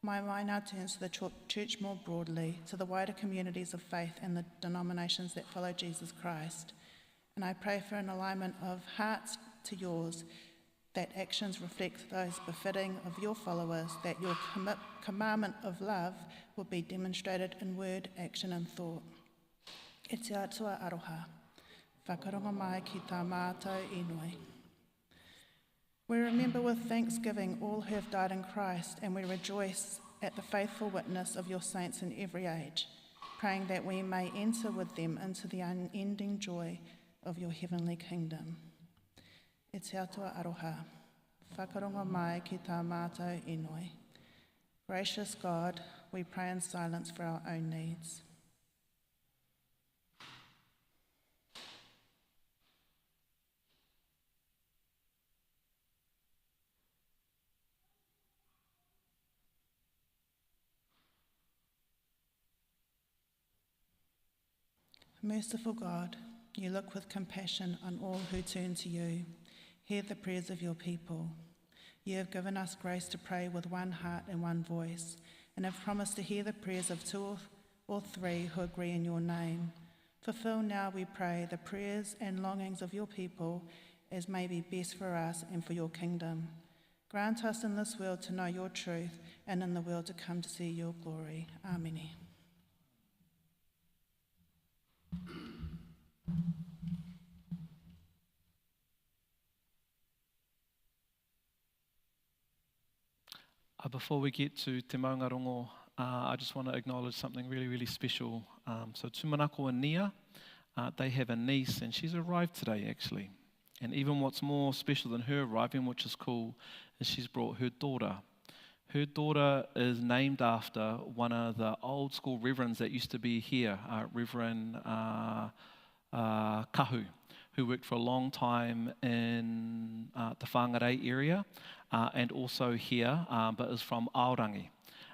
My mind now turns to the church more broadly, to the wider communities of faith and the denominations that follow Jesus Christ. And I pray for an alignment of hearts to yours, that actions reflect those befitting of your followers, that your commandment of love will be demonstrated in word, action, and thought. E te atua aroha, whakarongo mai ki tā mātou inoi. We remember with thanksgiving all who have died in Christ, and we rejoice at the faithful witness of your saints in every age, praying that we may enter with them into the unending joy of your heavenly kingdom. E te atua aroha, whakarongo mai ki tā mātou inoi. Gracious God, we pray in silence for our own needs. Merciful God, you look with compassion on all who turn to you. Hear the prayers of your people. You have given us grace to pray with one heart and one voice, and have promised to hear the prayers of two or three who agree in your name. Fulfill now, we pray, the prayers and longings of your people as may be best for us and for your kingdom. Grant us in this world to know your truth, and in the world to come to see your glory. Amen. Before we get to Te Maungarongo, I just want to acknowledge something really, really special. So Tūmanako and Nia, they have a niece, and she's arrived today, actually. And even what's more special than her arriving, which is cool, is she's brought her daughter. Her daughter is named after one of the old school reverends that used to be here, Reverend Kahu, who worked for a long time in the Whangarei area and also here, but is from Aorangi,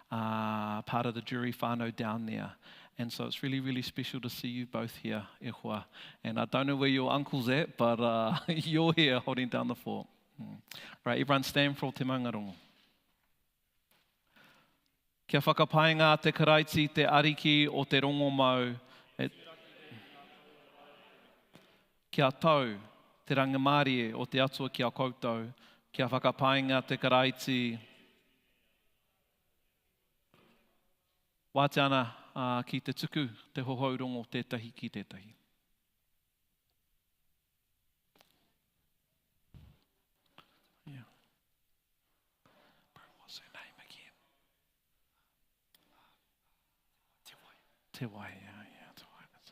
part of the Jury whānau down there. And so it's really, really special to see you both here, e hoa. And I don't know where your uncle's at, but you're here holding down the fort. Right, everyone stand for te maungarongo. Kia whakapainga te Karaiti, te Ariki o te rongomau, e... Kia tau te rangimārie o te Atua ki a koutou, kia whakapainga te Karaiti. Wātea ana ki te tuku te hohou rongo tētahi ki tētahi. Yeah. Bro, what's her name again? Te Wai. Te Wai, yeah, yeah, Te Wai. That's...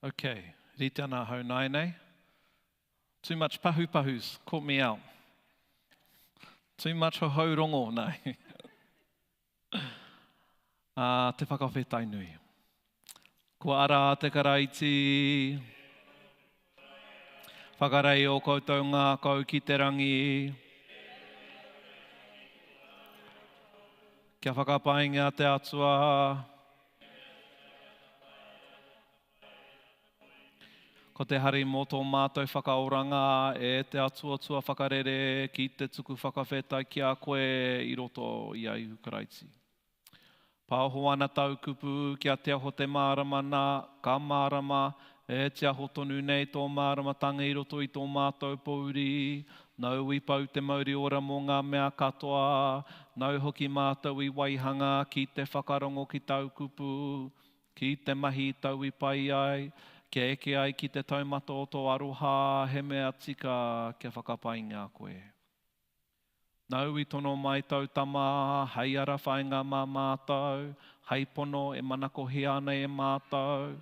Okay, rite ana ahau nāianei. Too much pahupahus caught me out. Too much hohou rongo, nā. Ā, te whakawhetai nui. Kua ara te Karaiti. Whakarei ō koutou ngākau ki te rangi. Kia whakapaingia te Atua. Ko te hari mō tō mātou whakaoranga, e te Atua tuawhakarere, ki te tuku whakawhetai ki a koe i roto i a Ihu Karaiti. Paoho ana tāu kupu kia te aho te mārama nā, ka mārama, e te aho tonu nei tō māramatanga i roto i tō mātou pōuri. Nāu i pau te mauri ora mō ngā mea katoa, nāu hoki mātou i waihanga ki te whakarongo ki tāu kupu, Ki te mahi i tau i pai ai, kia eke ai ki te taumata o tō aroha, he mea tika kia whakapaingia koe. Nāu i tono mai tau tama hei ara whainga mā mātou, hei pono e manakohia ana e mātou.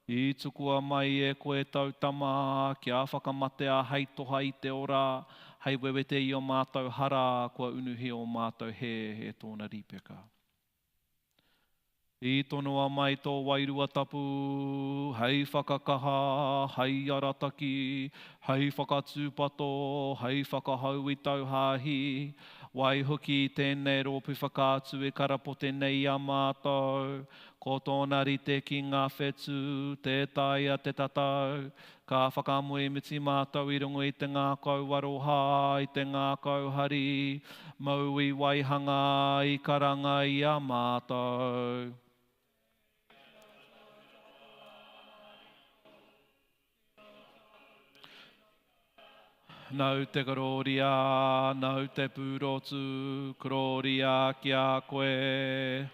I tukua mai e koe tau tama kia whakamatea hei toha i te ora, hei wewete i ō mātou hara kua unuhia ō mātou hē e tōna rīpeka. I tonoa mai tō Wairua Tapu hei whakakaha, hei arataki, hei whakatūpato, hei whakahau i tau hāhi. Waihoki i tēnei rōpū whakaatu e karapote nei i a mātou, ko tōna rite ki ngā whetū, tē taea te tatau, Ka whakamoemiti mātou i runga i te ngākau aroha, i te ngākau hari, mau i waihanga, i karanga i a mātou. Nau te kororia, nau te pūrotu, kororia ki a koe.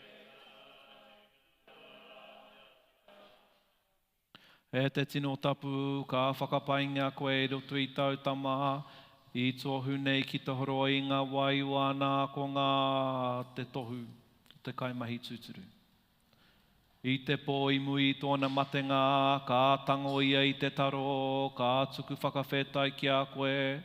E te tino tapu, ka whakapaingia koe i roto i tau tama, i tohu nei ki te horoi i nga wai o ana akonga te tohu o te kaimahi tūturu. I te po i muri i tōna matenga, ka tango ia i te taro, ka tuku whakawhetai ki a koe,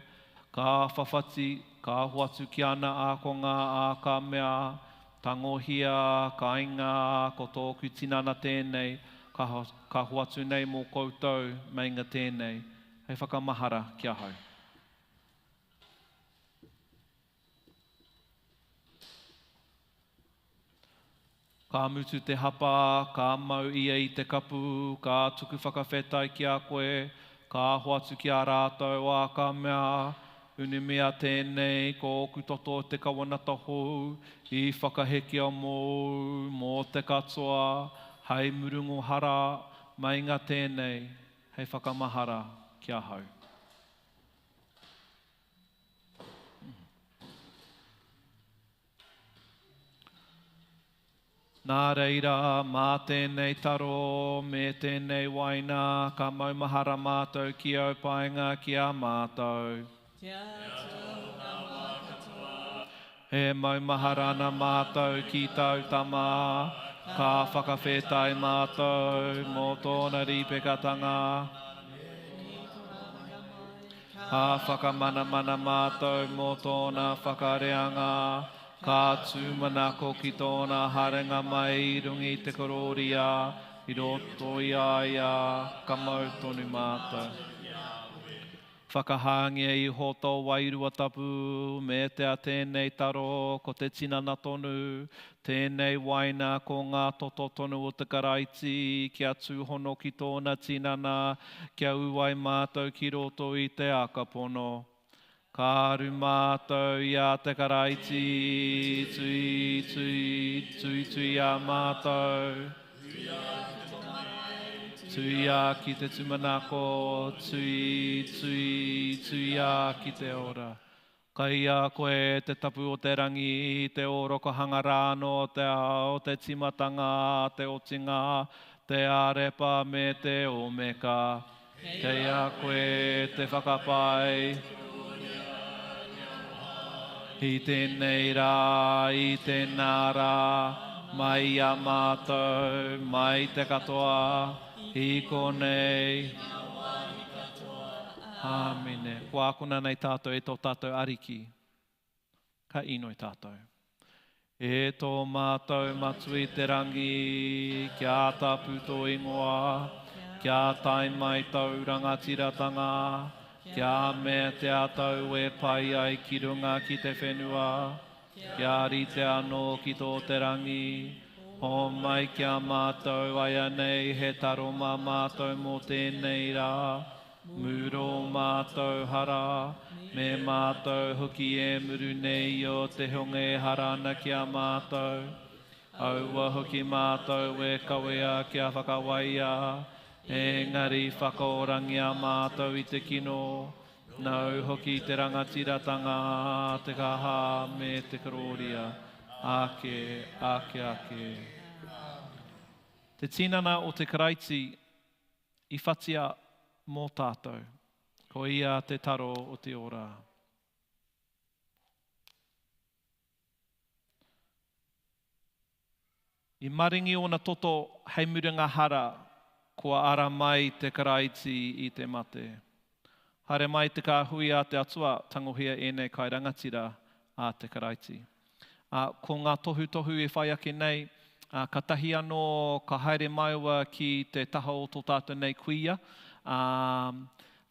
ka whawhati, ka hoatu ki ana ākonga, ā, ka mea, Tangohia, kainga, ko tōku tinana tēnei, ka, ka hoatu nei mō koutou, meinga tēnei, hei whakamahara ki ahau. Ka mutu te hapa, ka mau ia i te kapu, ka tuku whakawhetai ki a koe, ka hoatu ki a rātou, ā, ka mea, Unumia tēnei, ko ōku toto te kawanata hou, i whakahekea mōu, mō te katoa, hei murungo hara, meinga tēnei hei whakamahara ki ahau. Nā reira, mā tēnei taro me tēnei waina ka maumahara mātou ki au painga ki a mātou. Te Atua o ngā wā katoa. E maumahara ana mātou ki tāu Tama, ka whakawhetai mātou mō tōna rīpekatanga. Ka whakamanamana mātou mō tōna whakareanga. Ka tūmanako ki tōna haerenga mai i runga i te korōria, i roto i a ia, ka mau tonu mātou. Whakahāngia iho tō Wairua Tapu, me te a tēnei taro, ko te tinana tonu, tēnei waina ko ngā toto tonu o te Karaiti, kia tūhono ki tōna tinana, kia ū ai mātou ki roto i te aka pono. Ka aru mātou i a te Karaiti, tui, tui, tuituia mātou. Tuia ki te tūmanako, tui, tui, tuia ki te ora. Kai a koe te tapu o te rangi, te ōrokohanga rānō o te ao, te tīmatanga, te otinga, te arepa me te omeka. Kei a koe te whakapae i tēnei rā, i tēnā rā, mai i a mātou, mai te katoa. I konei. Āmine. Kua ākona nei tātou e tō tātou Ariki. Ka inoi tātou. E tō mātou Matua i te rangi, kia tapu tō ingoa, kia tae mai tōu rangatiratanga, kia meatia tau e pai ai ki runga ki te whenua, kia rite anō ki tō te rangi. Homai ki a mātou aianei he taro mā mātou mō tēnei rā. Muru ō mātou hara, me mātou hoki e muru nei i ō te hunga e hara ana ki a mātou. Aua hoki mātou e kawea kia whakawaia, engari whakaorangia mātou i te kino, nāu hoki te rangatiratanga, te kaha me te korōria, ake, ake, ake. Te tinana o te Karaiti I whatia mō tātou. Ko ia te taro o te ora. I maringi ōna toto hei muringa hara, kua ara mai te Karaiti i te mate. Haere mai te kāhui a te Atua, tangohia ēnei kai rangatira a te Karaiti. Ā, ko ngā tohutohu e whai ake nei, ā, katahi anō ka haere māua ki te taha o tō tātou nei kuia, ā,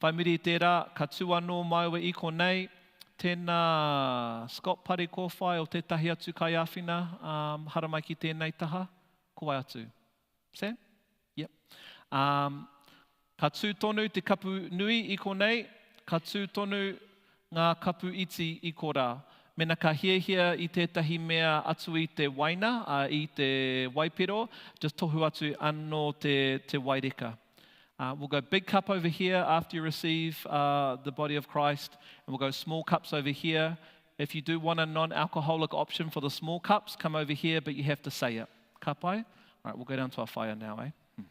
whai muri i tērā, ka tū anō māua i konei, tēnā Scott Parekōwhai o tētahi atu kaiāwhina, ā, haramai ki tēnei taha, ko wai atu? Sam? Yep. Ā, ka tū tonu te kapu nui i konei, ka tū tonu ngā kapu iti i korā. Mena ka hiahia i tētahi mea atu i te waina, ā, i te waipiro, just tohu atu anō te, te waireka. We'll go big cup over here after you receive the body of Christ, and we'll go small cups over here. If you do want a non-alcoholic option for the small cups, come over here, but you have to say it. Ka pai? All right, we'll go down to our fire now, eh? Hmm.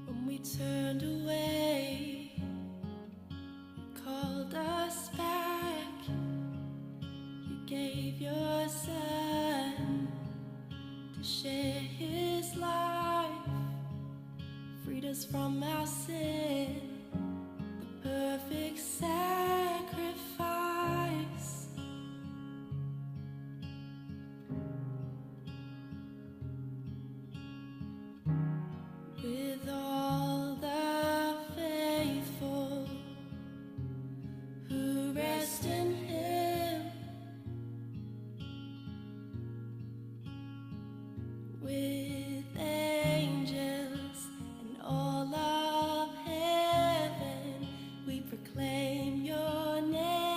When we turned away, you called us back. You gave your son to share his life, freed us from our sin, the perfect sacrifice. With all the faithful who rest in him, with angels and all of heaven, we proclaim your name.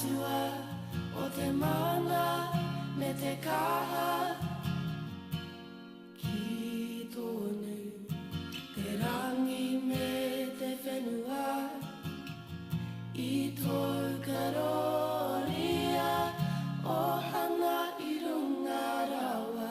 Atua o te mana me te kaha. Ki tonu te rangi me te whenua i tōu karoria ohanga i runga rawa.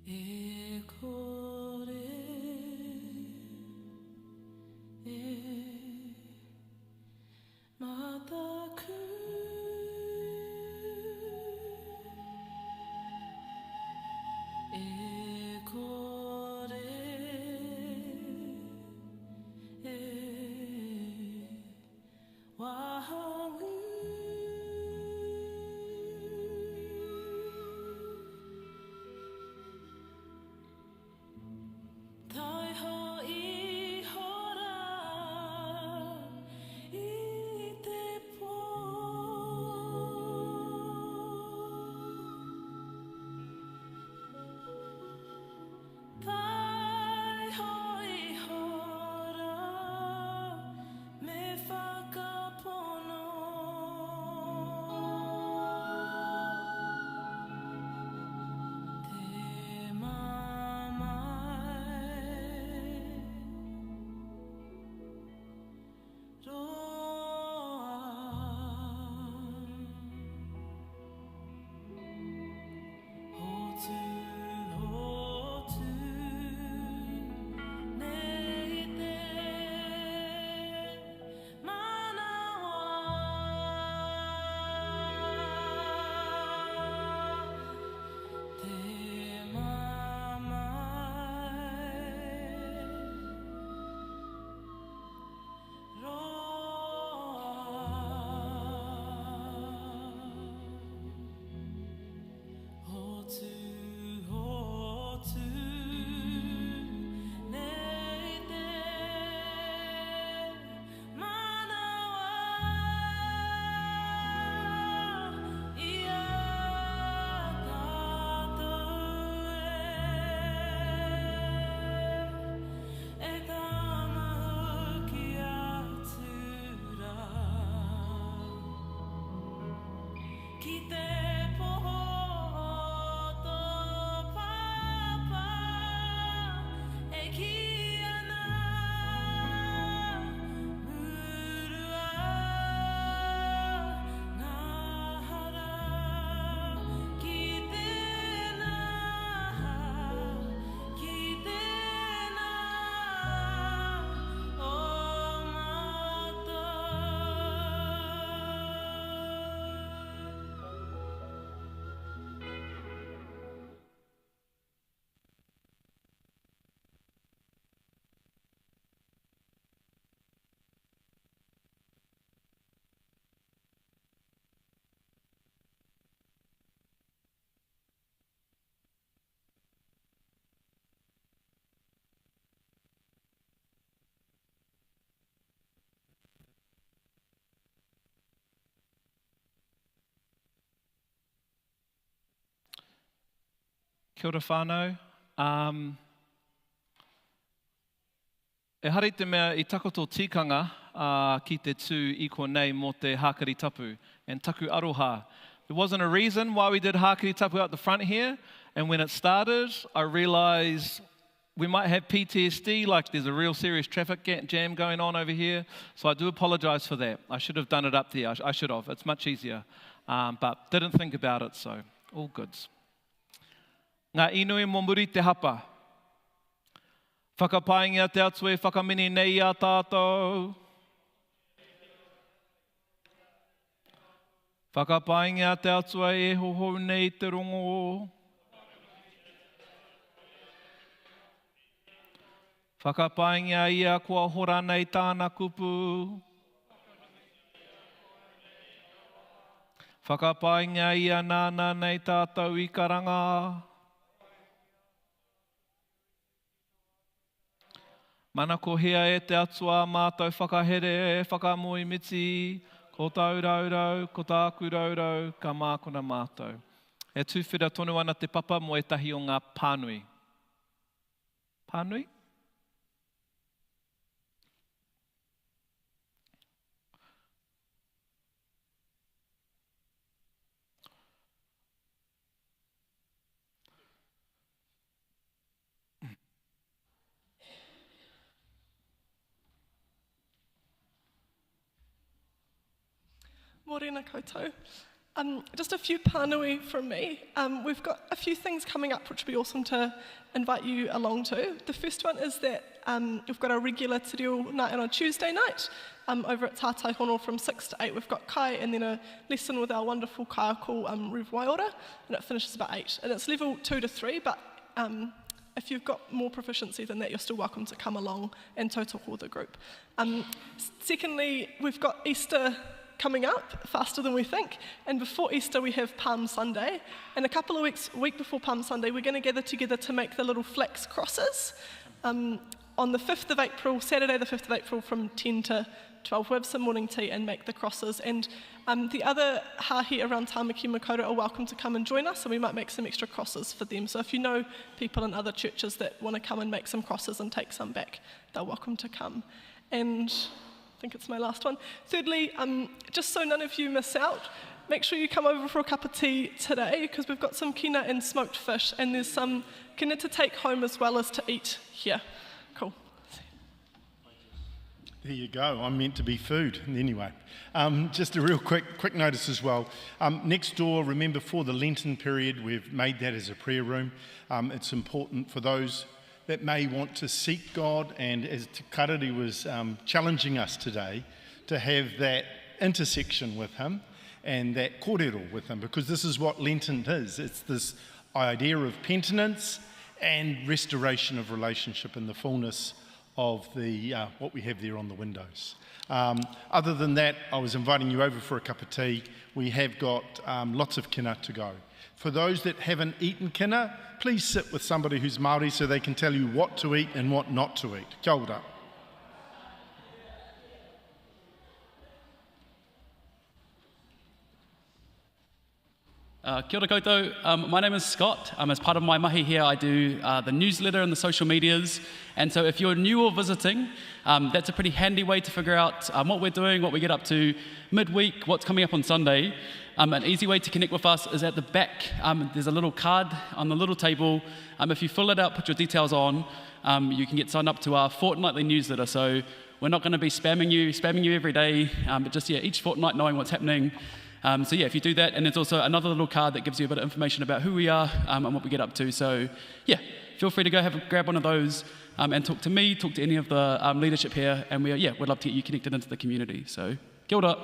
E kore e mataku. E kore e wahangū. Taiho iho rā i te pō. Taiho iho rā me whakapono. Te mamae roa. Hotu, hotu, nei te manawa. Te mamae roa. Hotu, hotu, nei te manawa i a tātou e, e tama hoki atu rā. Ki te poho o tō pāpā e kī ana, Murua ngā hara ki tēnā, ki tēnā o mātou. Kia ora whānau. Um, ehara i te mea i takoto tikanga uh, ki te tū i konei mō te hākari tapu and taku aroha. There wasn't a reason why we did hākari tapu out the front here, and when it started, I realized we might have PTSD, like there's a real serious traffic jam going on over here. So I do apologize for that. I should have done it up there. I, I should have. It's much easier. Um, but didn't think about it, so all goods. Ngā inoi mō muri te hapa. Whakapaingia te Atua e whakamini nei i a tātou. Whakapaingia te Atua e hohou nei te rongo. Whakapaingia ia kua hora nei tāna kupu. Whakapaingia ia nāna nei tātou i karanga. Manakohia e te Atua ā mātou whakahere, whakamoemiti, ko tāu raurau, ko tāku raurau, ka mākona mātou. E tuwhera tonu ana te papa mō ētahi o ngā pānui. Pānui? Morena koutou. Um, just a few pānui from me. Um, we've got a few things coming up which would be awesome to invite you along to. The first one is that um, we've got our regular te reo night on a Tuesday night um, over at Tātai Hono from 6 to 8. We've got kai and then a lesson with our wonderful kaiako um, Ruv Waiora, and it finishes about 8. And it's level 2 to 3, but um, if you've got more proficiency than that, you're still welcome to come along and tautoko the group. Um, secondly, we've got Easter coming up faster than we think. And before Easter, we have Palm Sunday. And a couple of weeks, week before Palm Sunday, we're going to gather together to make the little flax crosses. Um, on the 5th of April, Saturday the 5th of April, from 10 to 12, we'll have some morning tea and make the crosses. And um, the other hahi around Tamaki Makaurau are welcome to come and join us, and we might make some extra crosses for them. So if you know people in other churches that want to come and make some crosses and take some back, they're welcome to come. And I think it's my last one. Thirdly, um, just so none of you miss out, make sure you come over for a cup of tea today because we've got some kina and smoked fish, and there's some kina to take home as well as to eat here. Cool. There you go. I'm meant to be food. Anyway, um, just a real quick, quick notice as well. Um, next door, remember for the Lenten period, we've made that as a prayer room. Um, it's important for those that may want to seek God, and as Karari was um, challenging us today, to have that intersection with Him and that kōrero with Him, because this is what Lenten is. It's this idea of penitence and restoration of relationship in the fullness of the, uh, what we have there on the windows. Um, other than that, I was inviting you over for a cup of tea. We have got um, lots of kina to go. For those that haven't eaten kina, please sit with somebody who's Māori so they can tell you what to eat and what not to eat. Kia ora. Uh, kia ora koutou. Um, my name is Scott. Um, as part of my mahi here, I do uh, the newsletter and the social medias. And so if you're new or visiting, um, that's a pretty handy way to figure out um, what we're doing, what we get up to midweek, what's coming up on Sunday. Um, an easy way to connect with us is at the back. Um, there's a little card on the little table. If you fill it out, put your details on, you can get signed up to our fortnightly newsletter. So we're not going to be spamming you, spamming you every day, but just yeah, each fortnight knowing what's happening. Um, so yeah, if you do that, and there's also another little card that gives you a bit of information about who we are um, and what we get up to. So yeah, feel free to go have a, grab one of those um, and talk to me, talk to any of the um, leadership here, and we yeah, we'd love to get you connected into the community. So kia ora.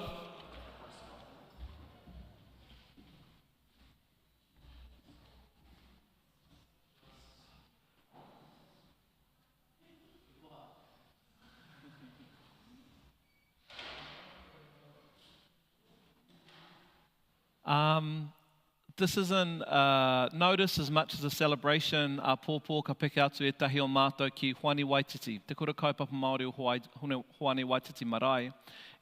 Um, this isn't uh, notice as much as a celebration a pōpō ka peke atu e tahi o mātou ki Hoani Waititi, te kura kaupapa Māori o Hoani Waititi Marae,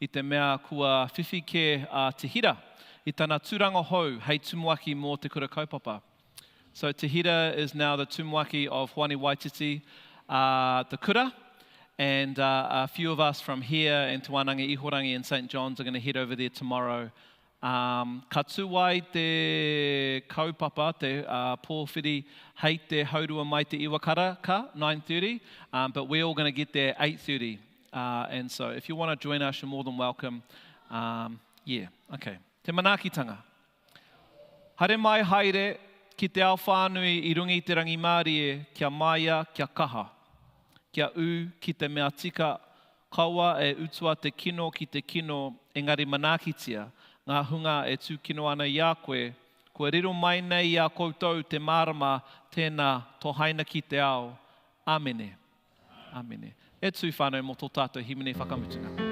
i te mea kua whiwhi kē a Te Hira i tana tūranga hou hei tumuaki mō te kura kaupapa. So Te Hira is now the tumuaki of Hoani Waititi, uh, the kura, and uh, a few of us from here in Te Wānanga Ihorangi and St. John's are going to head over there tomorrow Um, ka tū ai te kaupapa, te uh, pōwhiri hei te haurua mai te iwa karaka, 9.30, um, but we're all going to get there 8.30. Uh, and so if you want to join us, you're more than welcome. Um, yeah, okay. Te manaakitanga. Haere mai haere ki te ao whānui i runga i te rangimārie, kia māia, kia kaha. kia ū ki te mea tika, kaua e utua te kino ki te kino, engari manaakitia ngā hunga e tūkino ana i a koe, kua riro mai nei i a koutou te mārama, tēnā, tohaina ki te ao. Āmene. Āmene. E tū whānau mō tō tātou himene whakamutunga.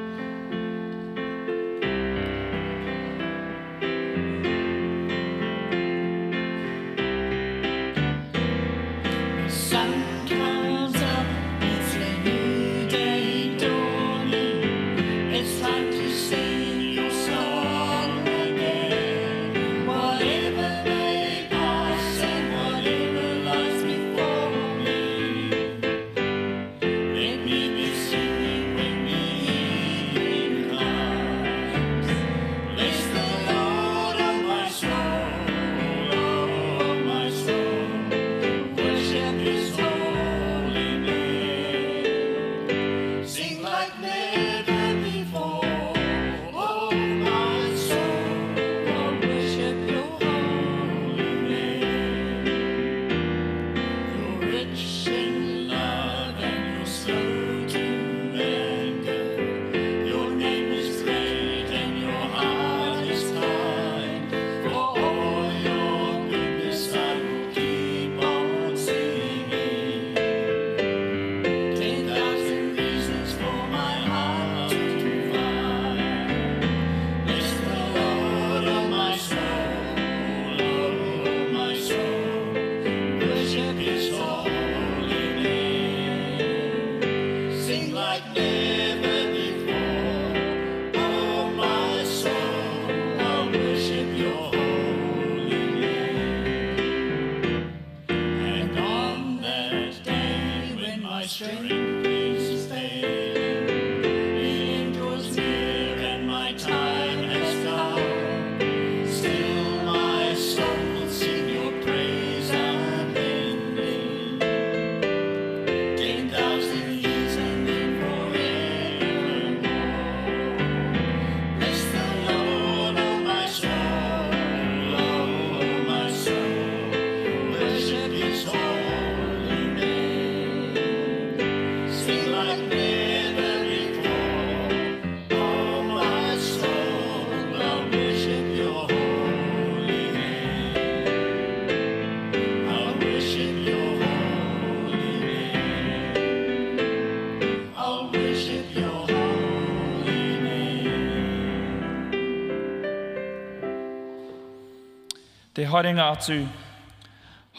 Te haerenga atu,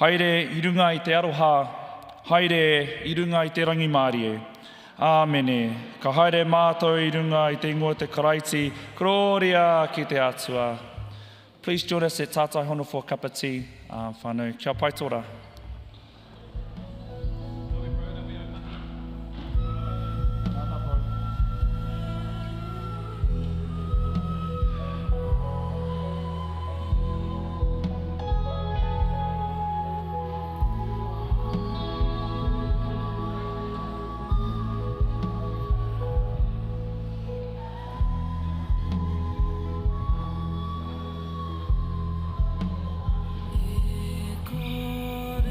haere i runga i te aroha, haere i runga i te rangimārie. Āmene. Ka haere mātou i runga i te ingoa o te Karaiti, Kororia ki te Atua. Please join us at Tātai Hono for a cup of tea, whānau. Kia pai tō rā. E kore.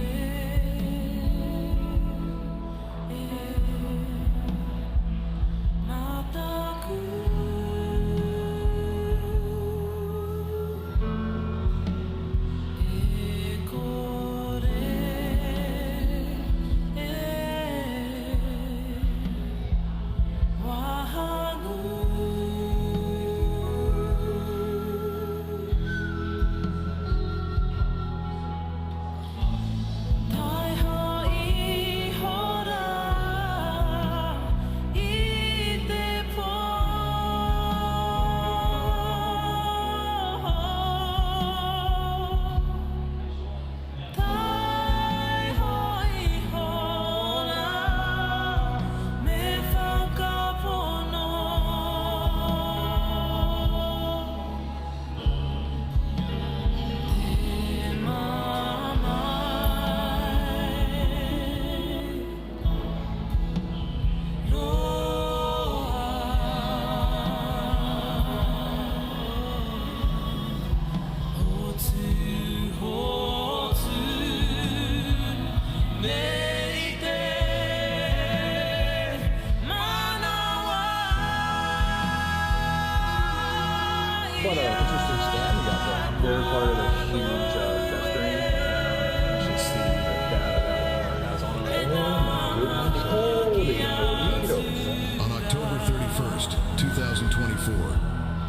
quite an interesting scam you got there. They're part of a huge theft ring. You should see the data that Walmart has on them. Oh my goodness. Holy Toledo. On October 31st, 2024,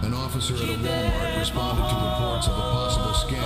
an officer at a Walmart responded to reports of a possible scam.